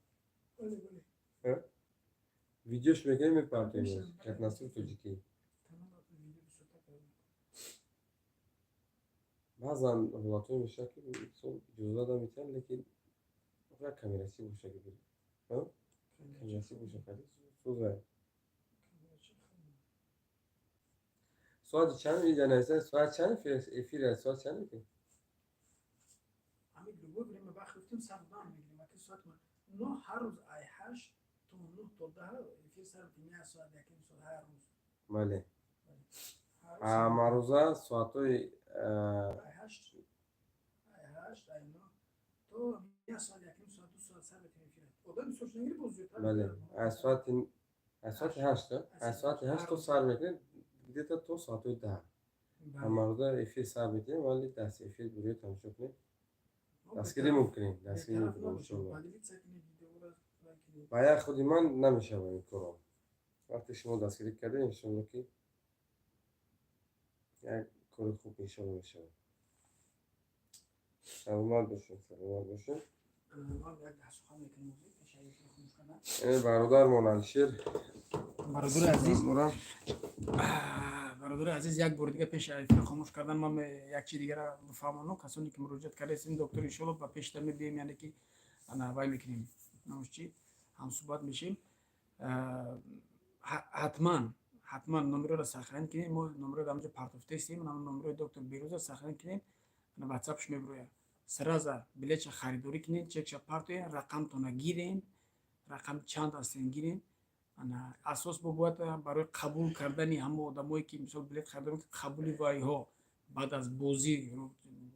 Видеош мекунем, мепартоем. Хатнасур тоҷикӣ. Баъзан ҳолатҳое мешавад, ки мисол иҷоза наметиҳанд, лекин як камерачӣ боша, ки камерачӣ боша, сӯза. Соати чанд инҷа нависта? Соат чанд эфир аст? Соат чанд эфир? Ҳамин любое время вақт гуфтем, сар мегирем. Аки соат 9 ҳар рӯз, ай 8 то 9 то 10 эфир сар мекунем, як соат, якним соат ҳар рӯз. Бале. Ҳамарӯза соатҳои 8, 8, 9 то як соат, 1.5 соат, 2 соат сар мекунем эфира. Одам бисёр шунагири, боз зиёдтар. Бале, аз соати 8, аз соати 8 то сар мекунем, где-то то соатҳои 10. Ҳамарӯза эфир сар мекунем, вале даст эфир бурё тамошо кунем, дастгирӣ мумкунем, дастгирӣ мекунем, иншоалло. Ба як худи ман намешавад ин корро. Вақте шумо дастгирӣ кардем, иншоалло, ки як кори хуб, иншоалло, мешавад. Саломат бошед, саломат бошед. Бародармон Алишер. Бародари азиз, бародари азиз, як бори дига пеши эфир хомӯш кардан ман як чи дигара бифаҳмонам. Касоне ки муроҷиат кардаистем, доктор, иншоалло, ба пешта мебием, яъне ки ана вай мекунем, номаш чи, ҳамсӯҳбат мешем. Ҳатман, ҳатман номероро сохранить кунем. Мо номеро дар онҷо партофтаистем, номерои доктор Берӯза сохранить кунем, ватсапш мебирояд. Сразу билетша харидорӣ кунед, чекша партоен, рақамтона гирен, рақам чанд ҳастен, гирен. Ана асос бо бояд барои қабул кардани ҳама одамое ки, мисол, билет харидорӣ, қабули вайҳо баъд аз бозӣ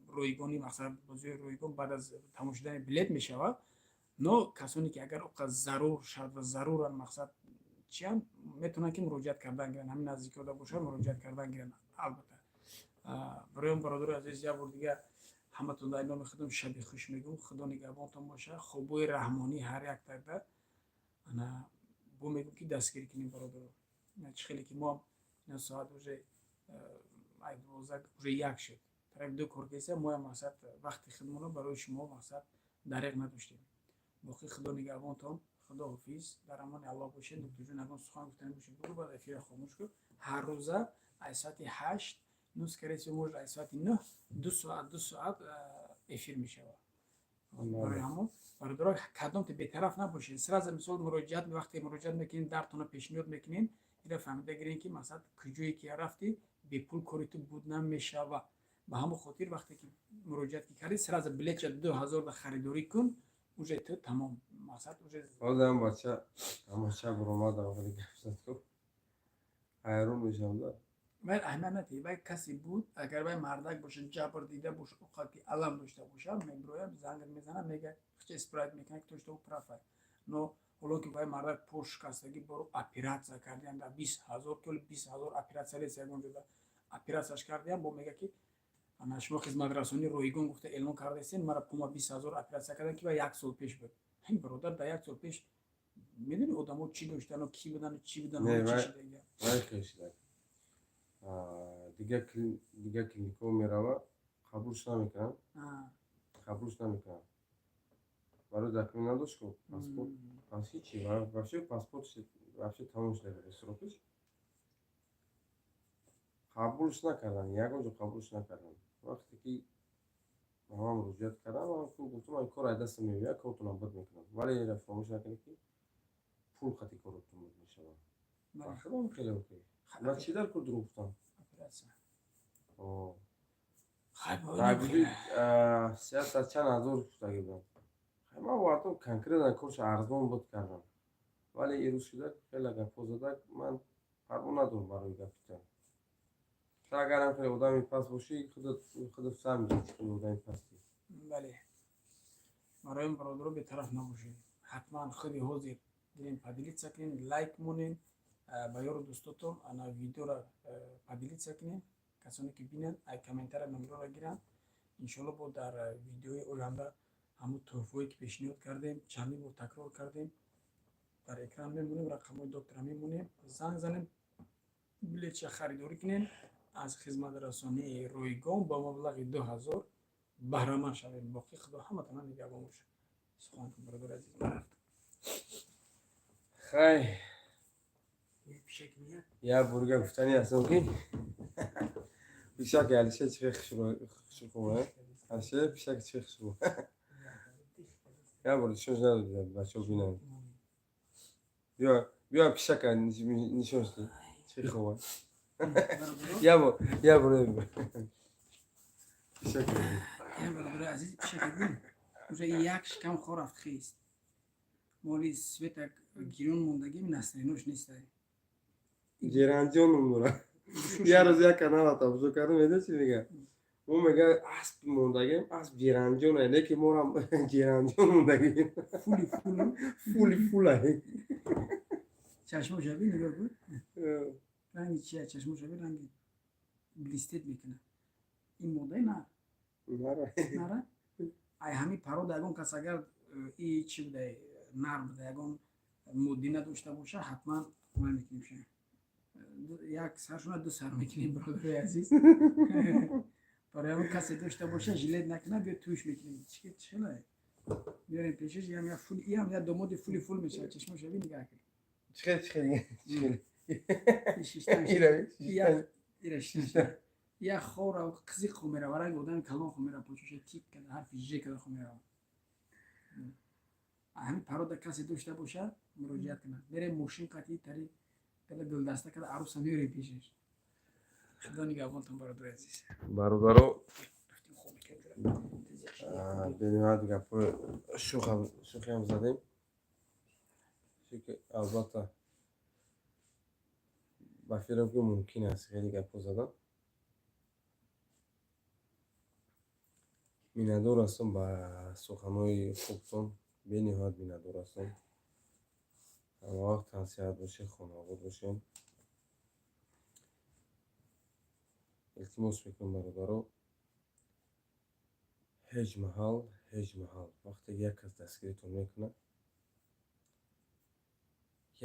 ройгони, мақсад, бозии ройгон баъд аз тамом шудани билет мешавад. Но касоне ки агар оқа зарур шарт ва заруран, мақсад, чиам, метавонанд ки муроҷиат кардан гиранд, ҳамин наздикиода бошад, муроҷиат кардан гиранд. Албатта, барои он, бародари азиз, як бор дига ҳаматон дар номи худам шаби хуш мегӯм. Худо нигаҳбонтон боша, хобҳои раҳмонӣ ҳар як тарда. Ана бо мегӯм ки дастгирӣ кунем, бародаро. Чӣ хеле ки мо ина соат уже 12, уже 1 шуд, тарафи 2 кор кеса, моям, мақсад, вақти худмонро барои шумо, мақсад, дареғ надоштем. Боқӣ худо нигаҳбонтон, худо ҳофиз, дар амони Аллоҳ бошед. Докторҷон, ягон сухан гуфтани бошед, бугӯ, баъд эфира хомӯш кун. Ҳар рӯза аз соати 8, ну, скорее всего, может, аз соати 9, 2 соат, 2 соат эфир мешавад. Барои ҳамон, бародаро, кадомте бетараф набошед. Сразу, мисол, муроҷиат, вақте муроҷиат мекунед, дартона пешниҳод мекунед, ира фаҳмида гирем, ки, масалан, куҷое ки рафтӣ, бепул кори ту буд намешава. Ба ҳамон хотир, вақте ки муроҷиат ки кардӣ, сразу билетша 2000 да харидорӣ кун, уже ту тамом, мақсад, уже. Ҳозирам бача тамоша буромад, аввали гап зад, ҳайрон мешавам да. Вай аҳамият надиҳӣ, вай касе буд, агар вай мардак боша, ҷабр дида боша, оқа ки алам дошта боша, мебирояд, зангр мезанад, мега, хча спрайт мекунад, ки то что прав ай. Но ҳоло ки вай мардак пош шикастагӣ, боро оператсия кардиам дар 20 000, ки 20 000 оператсия нест, ягон ҷода оператсияш кардиам, бо мега, ки ана шумо хизматрасонии ройгон гуфта эълон кардаистен, мара пума 20 000 оператсия кардам, ки вай як сол пеш буд. Ин бародар дар як сол пеш медони одамо чӣ доштану, кӣ будану, чӣ будану, чӣ шидага. Вай хешидак дига клиникаҳо мерава, қабулш намекунанд, қабулш намекунанд. Барои документ надошт ку, паспорт, пас ҳичи, вообще паспорт вообще тамом шуда срокиш, қабулш накарданд, ягон ҷо қабулш накарданд. Вақте ки ба ман муроҷиат кардам, ман гуфтам: ин кор аз дастам меояд, кортонам буд мекунам, вале инро фаромӯш накунед, ки пул қати коротон буд мешавад. Ба худам хеле окей, ман чӣ дар кор дурӯғ гуфтам? Оператсия. Сиёсат чанд ҳазор гуфтагӣ будам, ман овардам, конкретно корша арзон буд кардам, вале ирӯз шуда хеле гапҳо задак, ман парво надорам барои гапита. Ту агарам хеле одами паст бошӣ, худат фаҳмидӣ, чӣ хеле одами пастӣ. Бале, барои бародаро, бетараф набошед. Ҳатман худи ҳозир гирем, поделиться кунем, лайк монем, ба ёру дӯстотон ана видеоро поделиться кунем, касоне ки бинанд, ай комментария номерора гиранд. Иншоалло, бо дар видеои оянда ҳамун тӯҳфое ки пешниҳод кардем, чандин бор такрор кардем, дар экран мемонем, рақамҳои доктора мемонем, занг занем, билетша харидорӣ кунем, аз хизматрасонии ройгон ба маблағи 2000 баҳраманд шавем. Боқӣ худо ҳаматона нигаҳбон бошад. Сухан кун, бародари азиз, ман рафтам. Хай, як бурга гуфтанӣ ҳастам, ки пишаки Алишер чӣ хушрӯ, Алишер пишаки чӣ хушрӯ. Як бор нишонш надодӣ, бачаҳо бинанд. Биё, биё, пишака нишонш ди, чӣ хуб. Як бор, як бор пишака. Бародари азиз, пишака бин, уже як шикам хор рафт, хест моли светак гирон мондагим, настроение ш нестай. Ҷеранҷон ном дорад. Як рӯз як канала тамошо кардам, медонӣ чӣ мега? Мо мега асп мондагем, асп ҷиранҷоне, не ки морам ҷиранҷон мондагем. Фули фулу. Фули фулай. Чашмошаби нигоҳ кун. Ранги чия? Чашмошаби ранги блестит мекунад. Ин модаи нар. Нара. Нара? Ай ҳамин парода ягон кас агар и чи буда, нар буда, ягон моддина дошта боша, ҳатман вай мекунем ша. Як саршона ду сар мекунем, бародарои азиз. Барои ҳамон касе дошта боша, жилет накунад, биё туш мекунем. Чила? Биёрем пешаш, иам як фул, иам як домоди фули фул мешавад. Чашмошаби нигоҳ кун. Чихел, чихел, чихел. Шиштан. Ира, Ира, ира шиштан. Як хора қизи хо мерава, ранги одами калон хо мерава, почоша тик када, ҳарфи ж када хо мерава. Ҳамин парода касе дошта боша, муроҷиат кунад. Мерем мошин қатӣ тари када гулдаста када аруса меорем пешаш. Худо нигаҳбонтон, бародари азиз. Бародаро, Рафтем хоб мекардем. Бениҳоят гапҳои шӯхиам задем. Чунки албатта ба фикрам ки мумкин аст хеле гапҳо задан. Миннатдор ҳастам ба суханҳои хубтон, бениҳоят миннатдор ҳастам. Ҳамавақт тансиҳат бошед, хонаобод бошед. Илтимос мекунам, бародаро, ҳеҷ маҳал, ҳеҷ маҳал вақте як кас дастгиритон мекунад,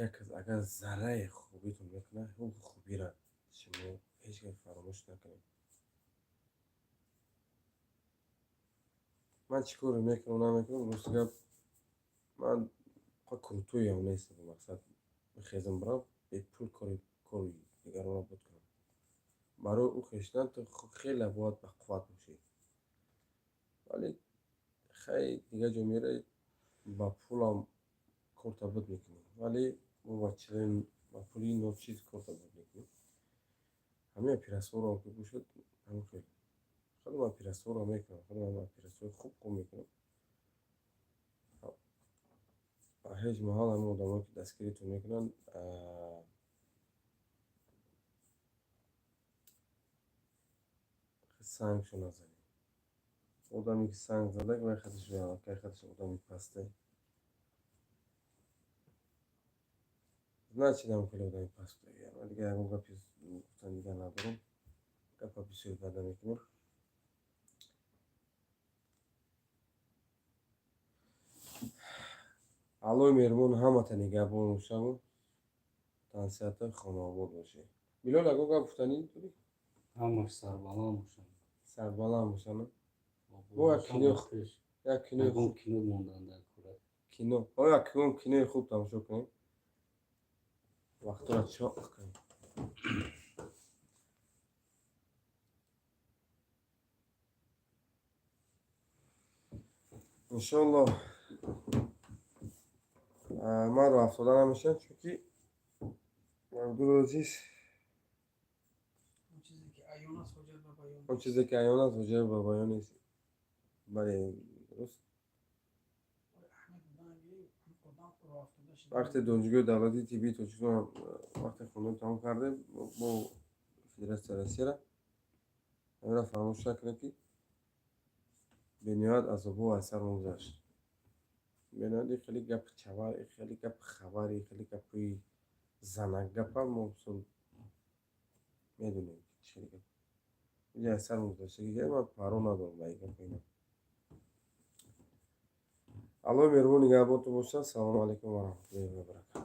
як кас агар зарраи хубитон мекунад, ҳун хубира шумо ҳеҷ гап фаромӯш накунед. Ман чӣ коре мекунам, намекунам, рости гап, ман крутоям нестам, мақсад бихезам бирам бепул кори дигаронро буд кунам. Барои ӯ хештан ту хеле бояд бақувват бошӣ. Вале хай дигар ҷо меравӣ, ба пулам корта буд мекунӣ. Вале мо ба чизи ба пули ночиз корта буд мекунем. Ҳамин операсионро ки бошад, ҳамин хел. Худам операсионро мекунам, худам операсиони хуб хуб мекунам. Ҳеҷ маҳал ҳамин одамое ки дастгиритон мекунанд, сангшо назанед. Одаме ки санг зада, вай хаташ аллакай хаташ одами пасте. Значит, ҳам хеле одами паст будагӣ. Ман дигар ягон гапи гуфтан дигар надорам. Гапа бисёр бад намекунем. Аллои меҳрубон ҳамата нигаҳбон бошаву тансиҳата хонаобод бошед. Билол, ягон гап гуфтанӣ дорӣ? Ҳамаш сарбаланд бошанд. Сарбаланд бошанд. Бо як кино, як кинои Ягон хуб, кино мондан дар кора. Кино. О, як кинои хуб тамошо кунем. Вақтро чоқ кунем. Иншоаллоҳ манро афтода намешавам, чунки бародари азиз, Он чизе ки аён аст, ҳоҷат ба баён. Он чизе ки аён аст, ҳоҷат ба баён нест. Бале, дуруст. Аҳмед будан одам роҳ афтода шуда. Вақте Донишгоҳи давлатии тиббии Тоҷикистон вақте хондан тамом кардем бо Федератсияи Россияра, ҳаминро фаромӯш накунед, ки бениҳоят азобҳо аз сармон гузашт. Бениҳоят ин хеле гапи чавар, ин хеле гапи хабар, ин хеле гапи занак гапа мо мисол медонем, ки чӣ хеле гап. Инҷа аз сармон гузаштагӣ, ман парво надорам ба ин гапа ина. Аллоҳи меҳрубон нигаҳбонтон бошад. Салому алайкум ва раҳматуллоҳи ва баракатуҳ.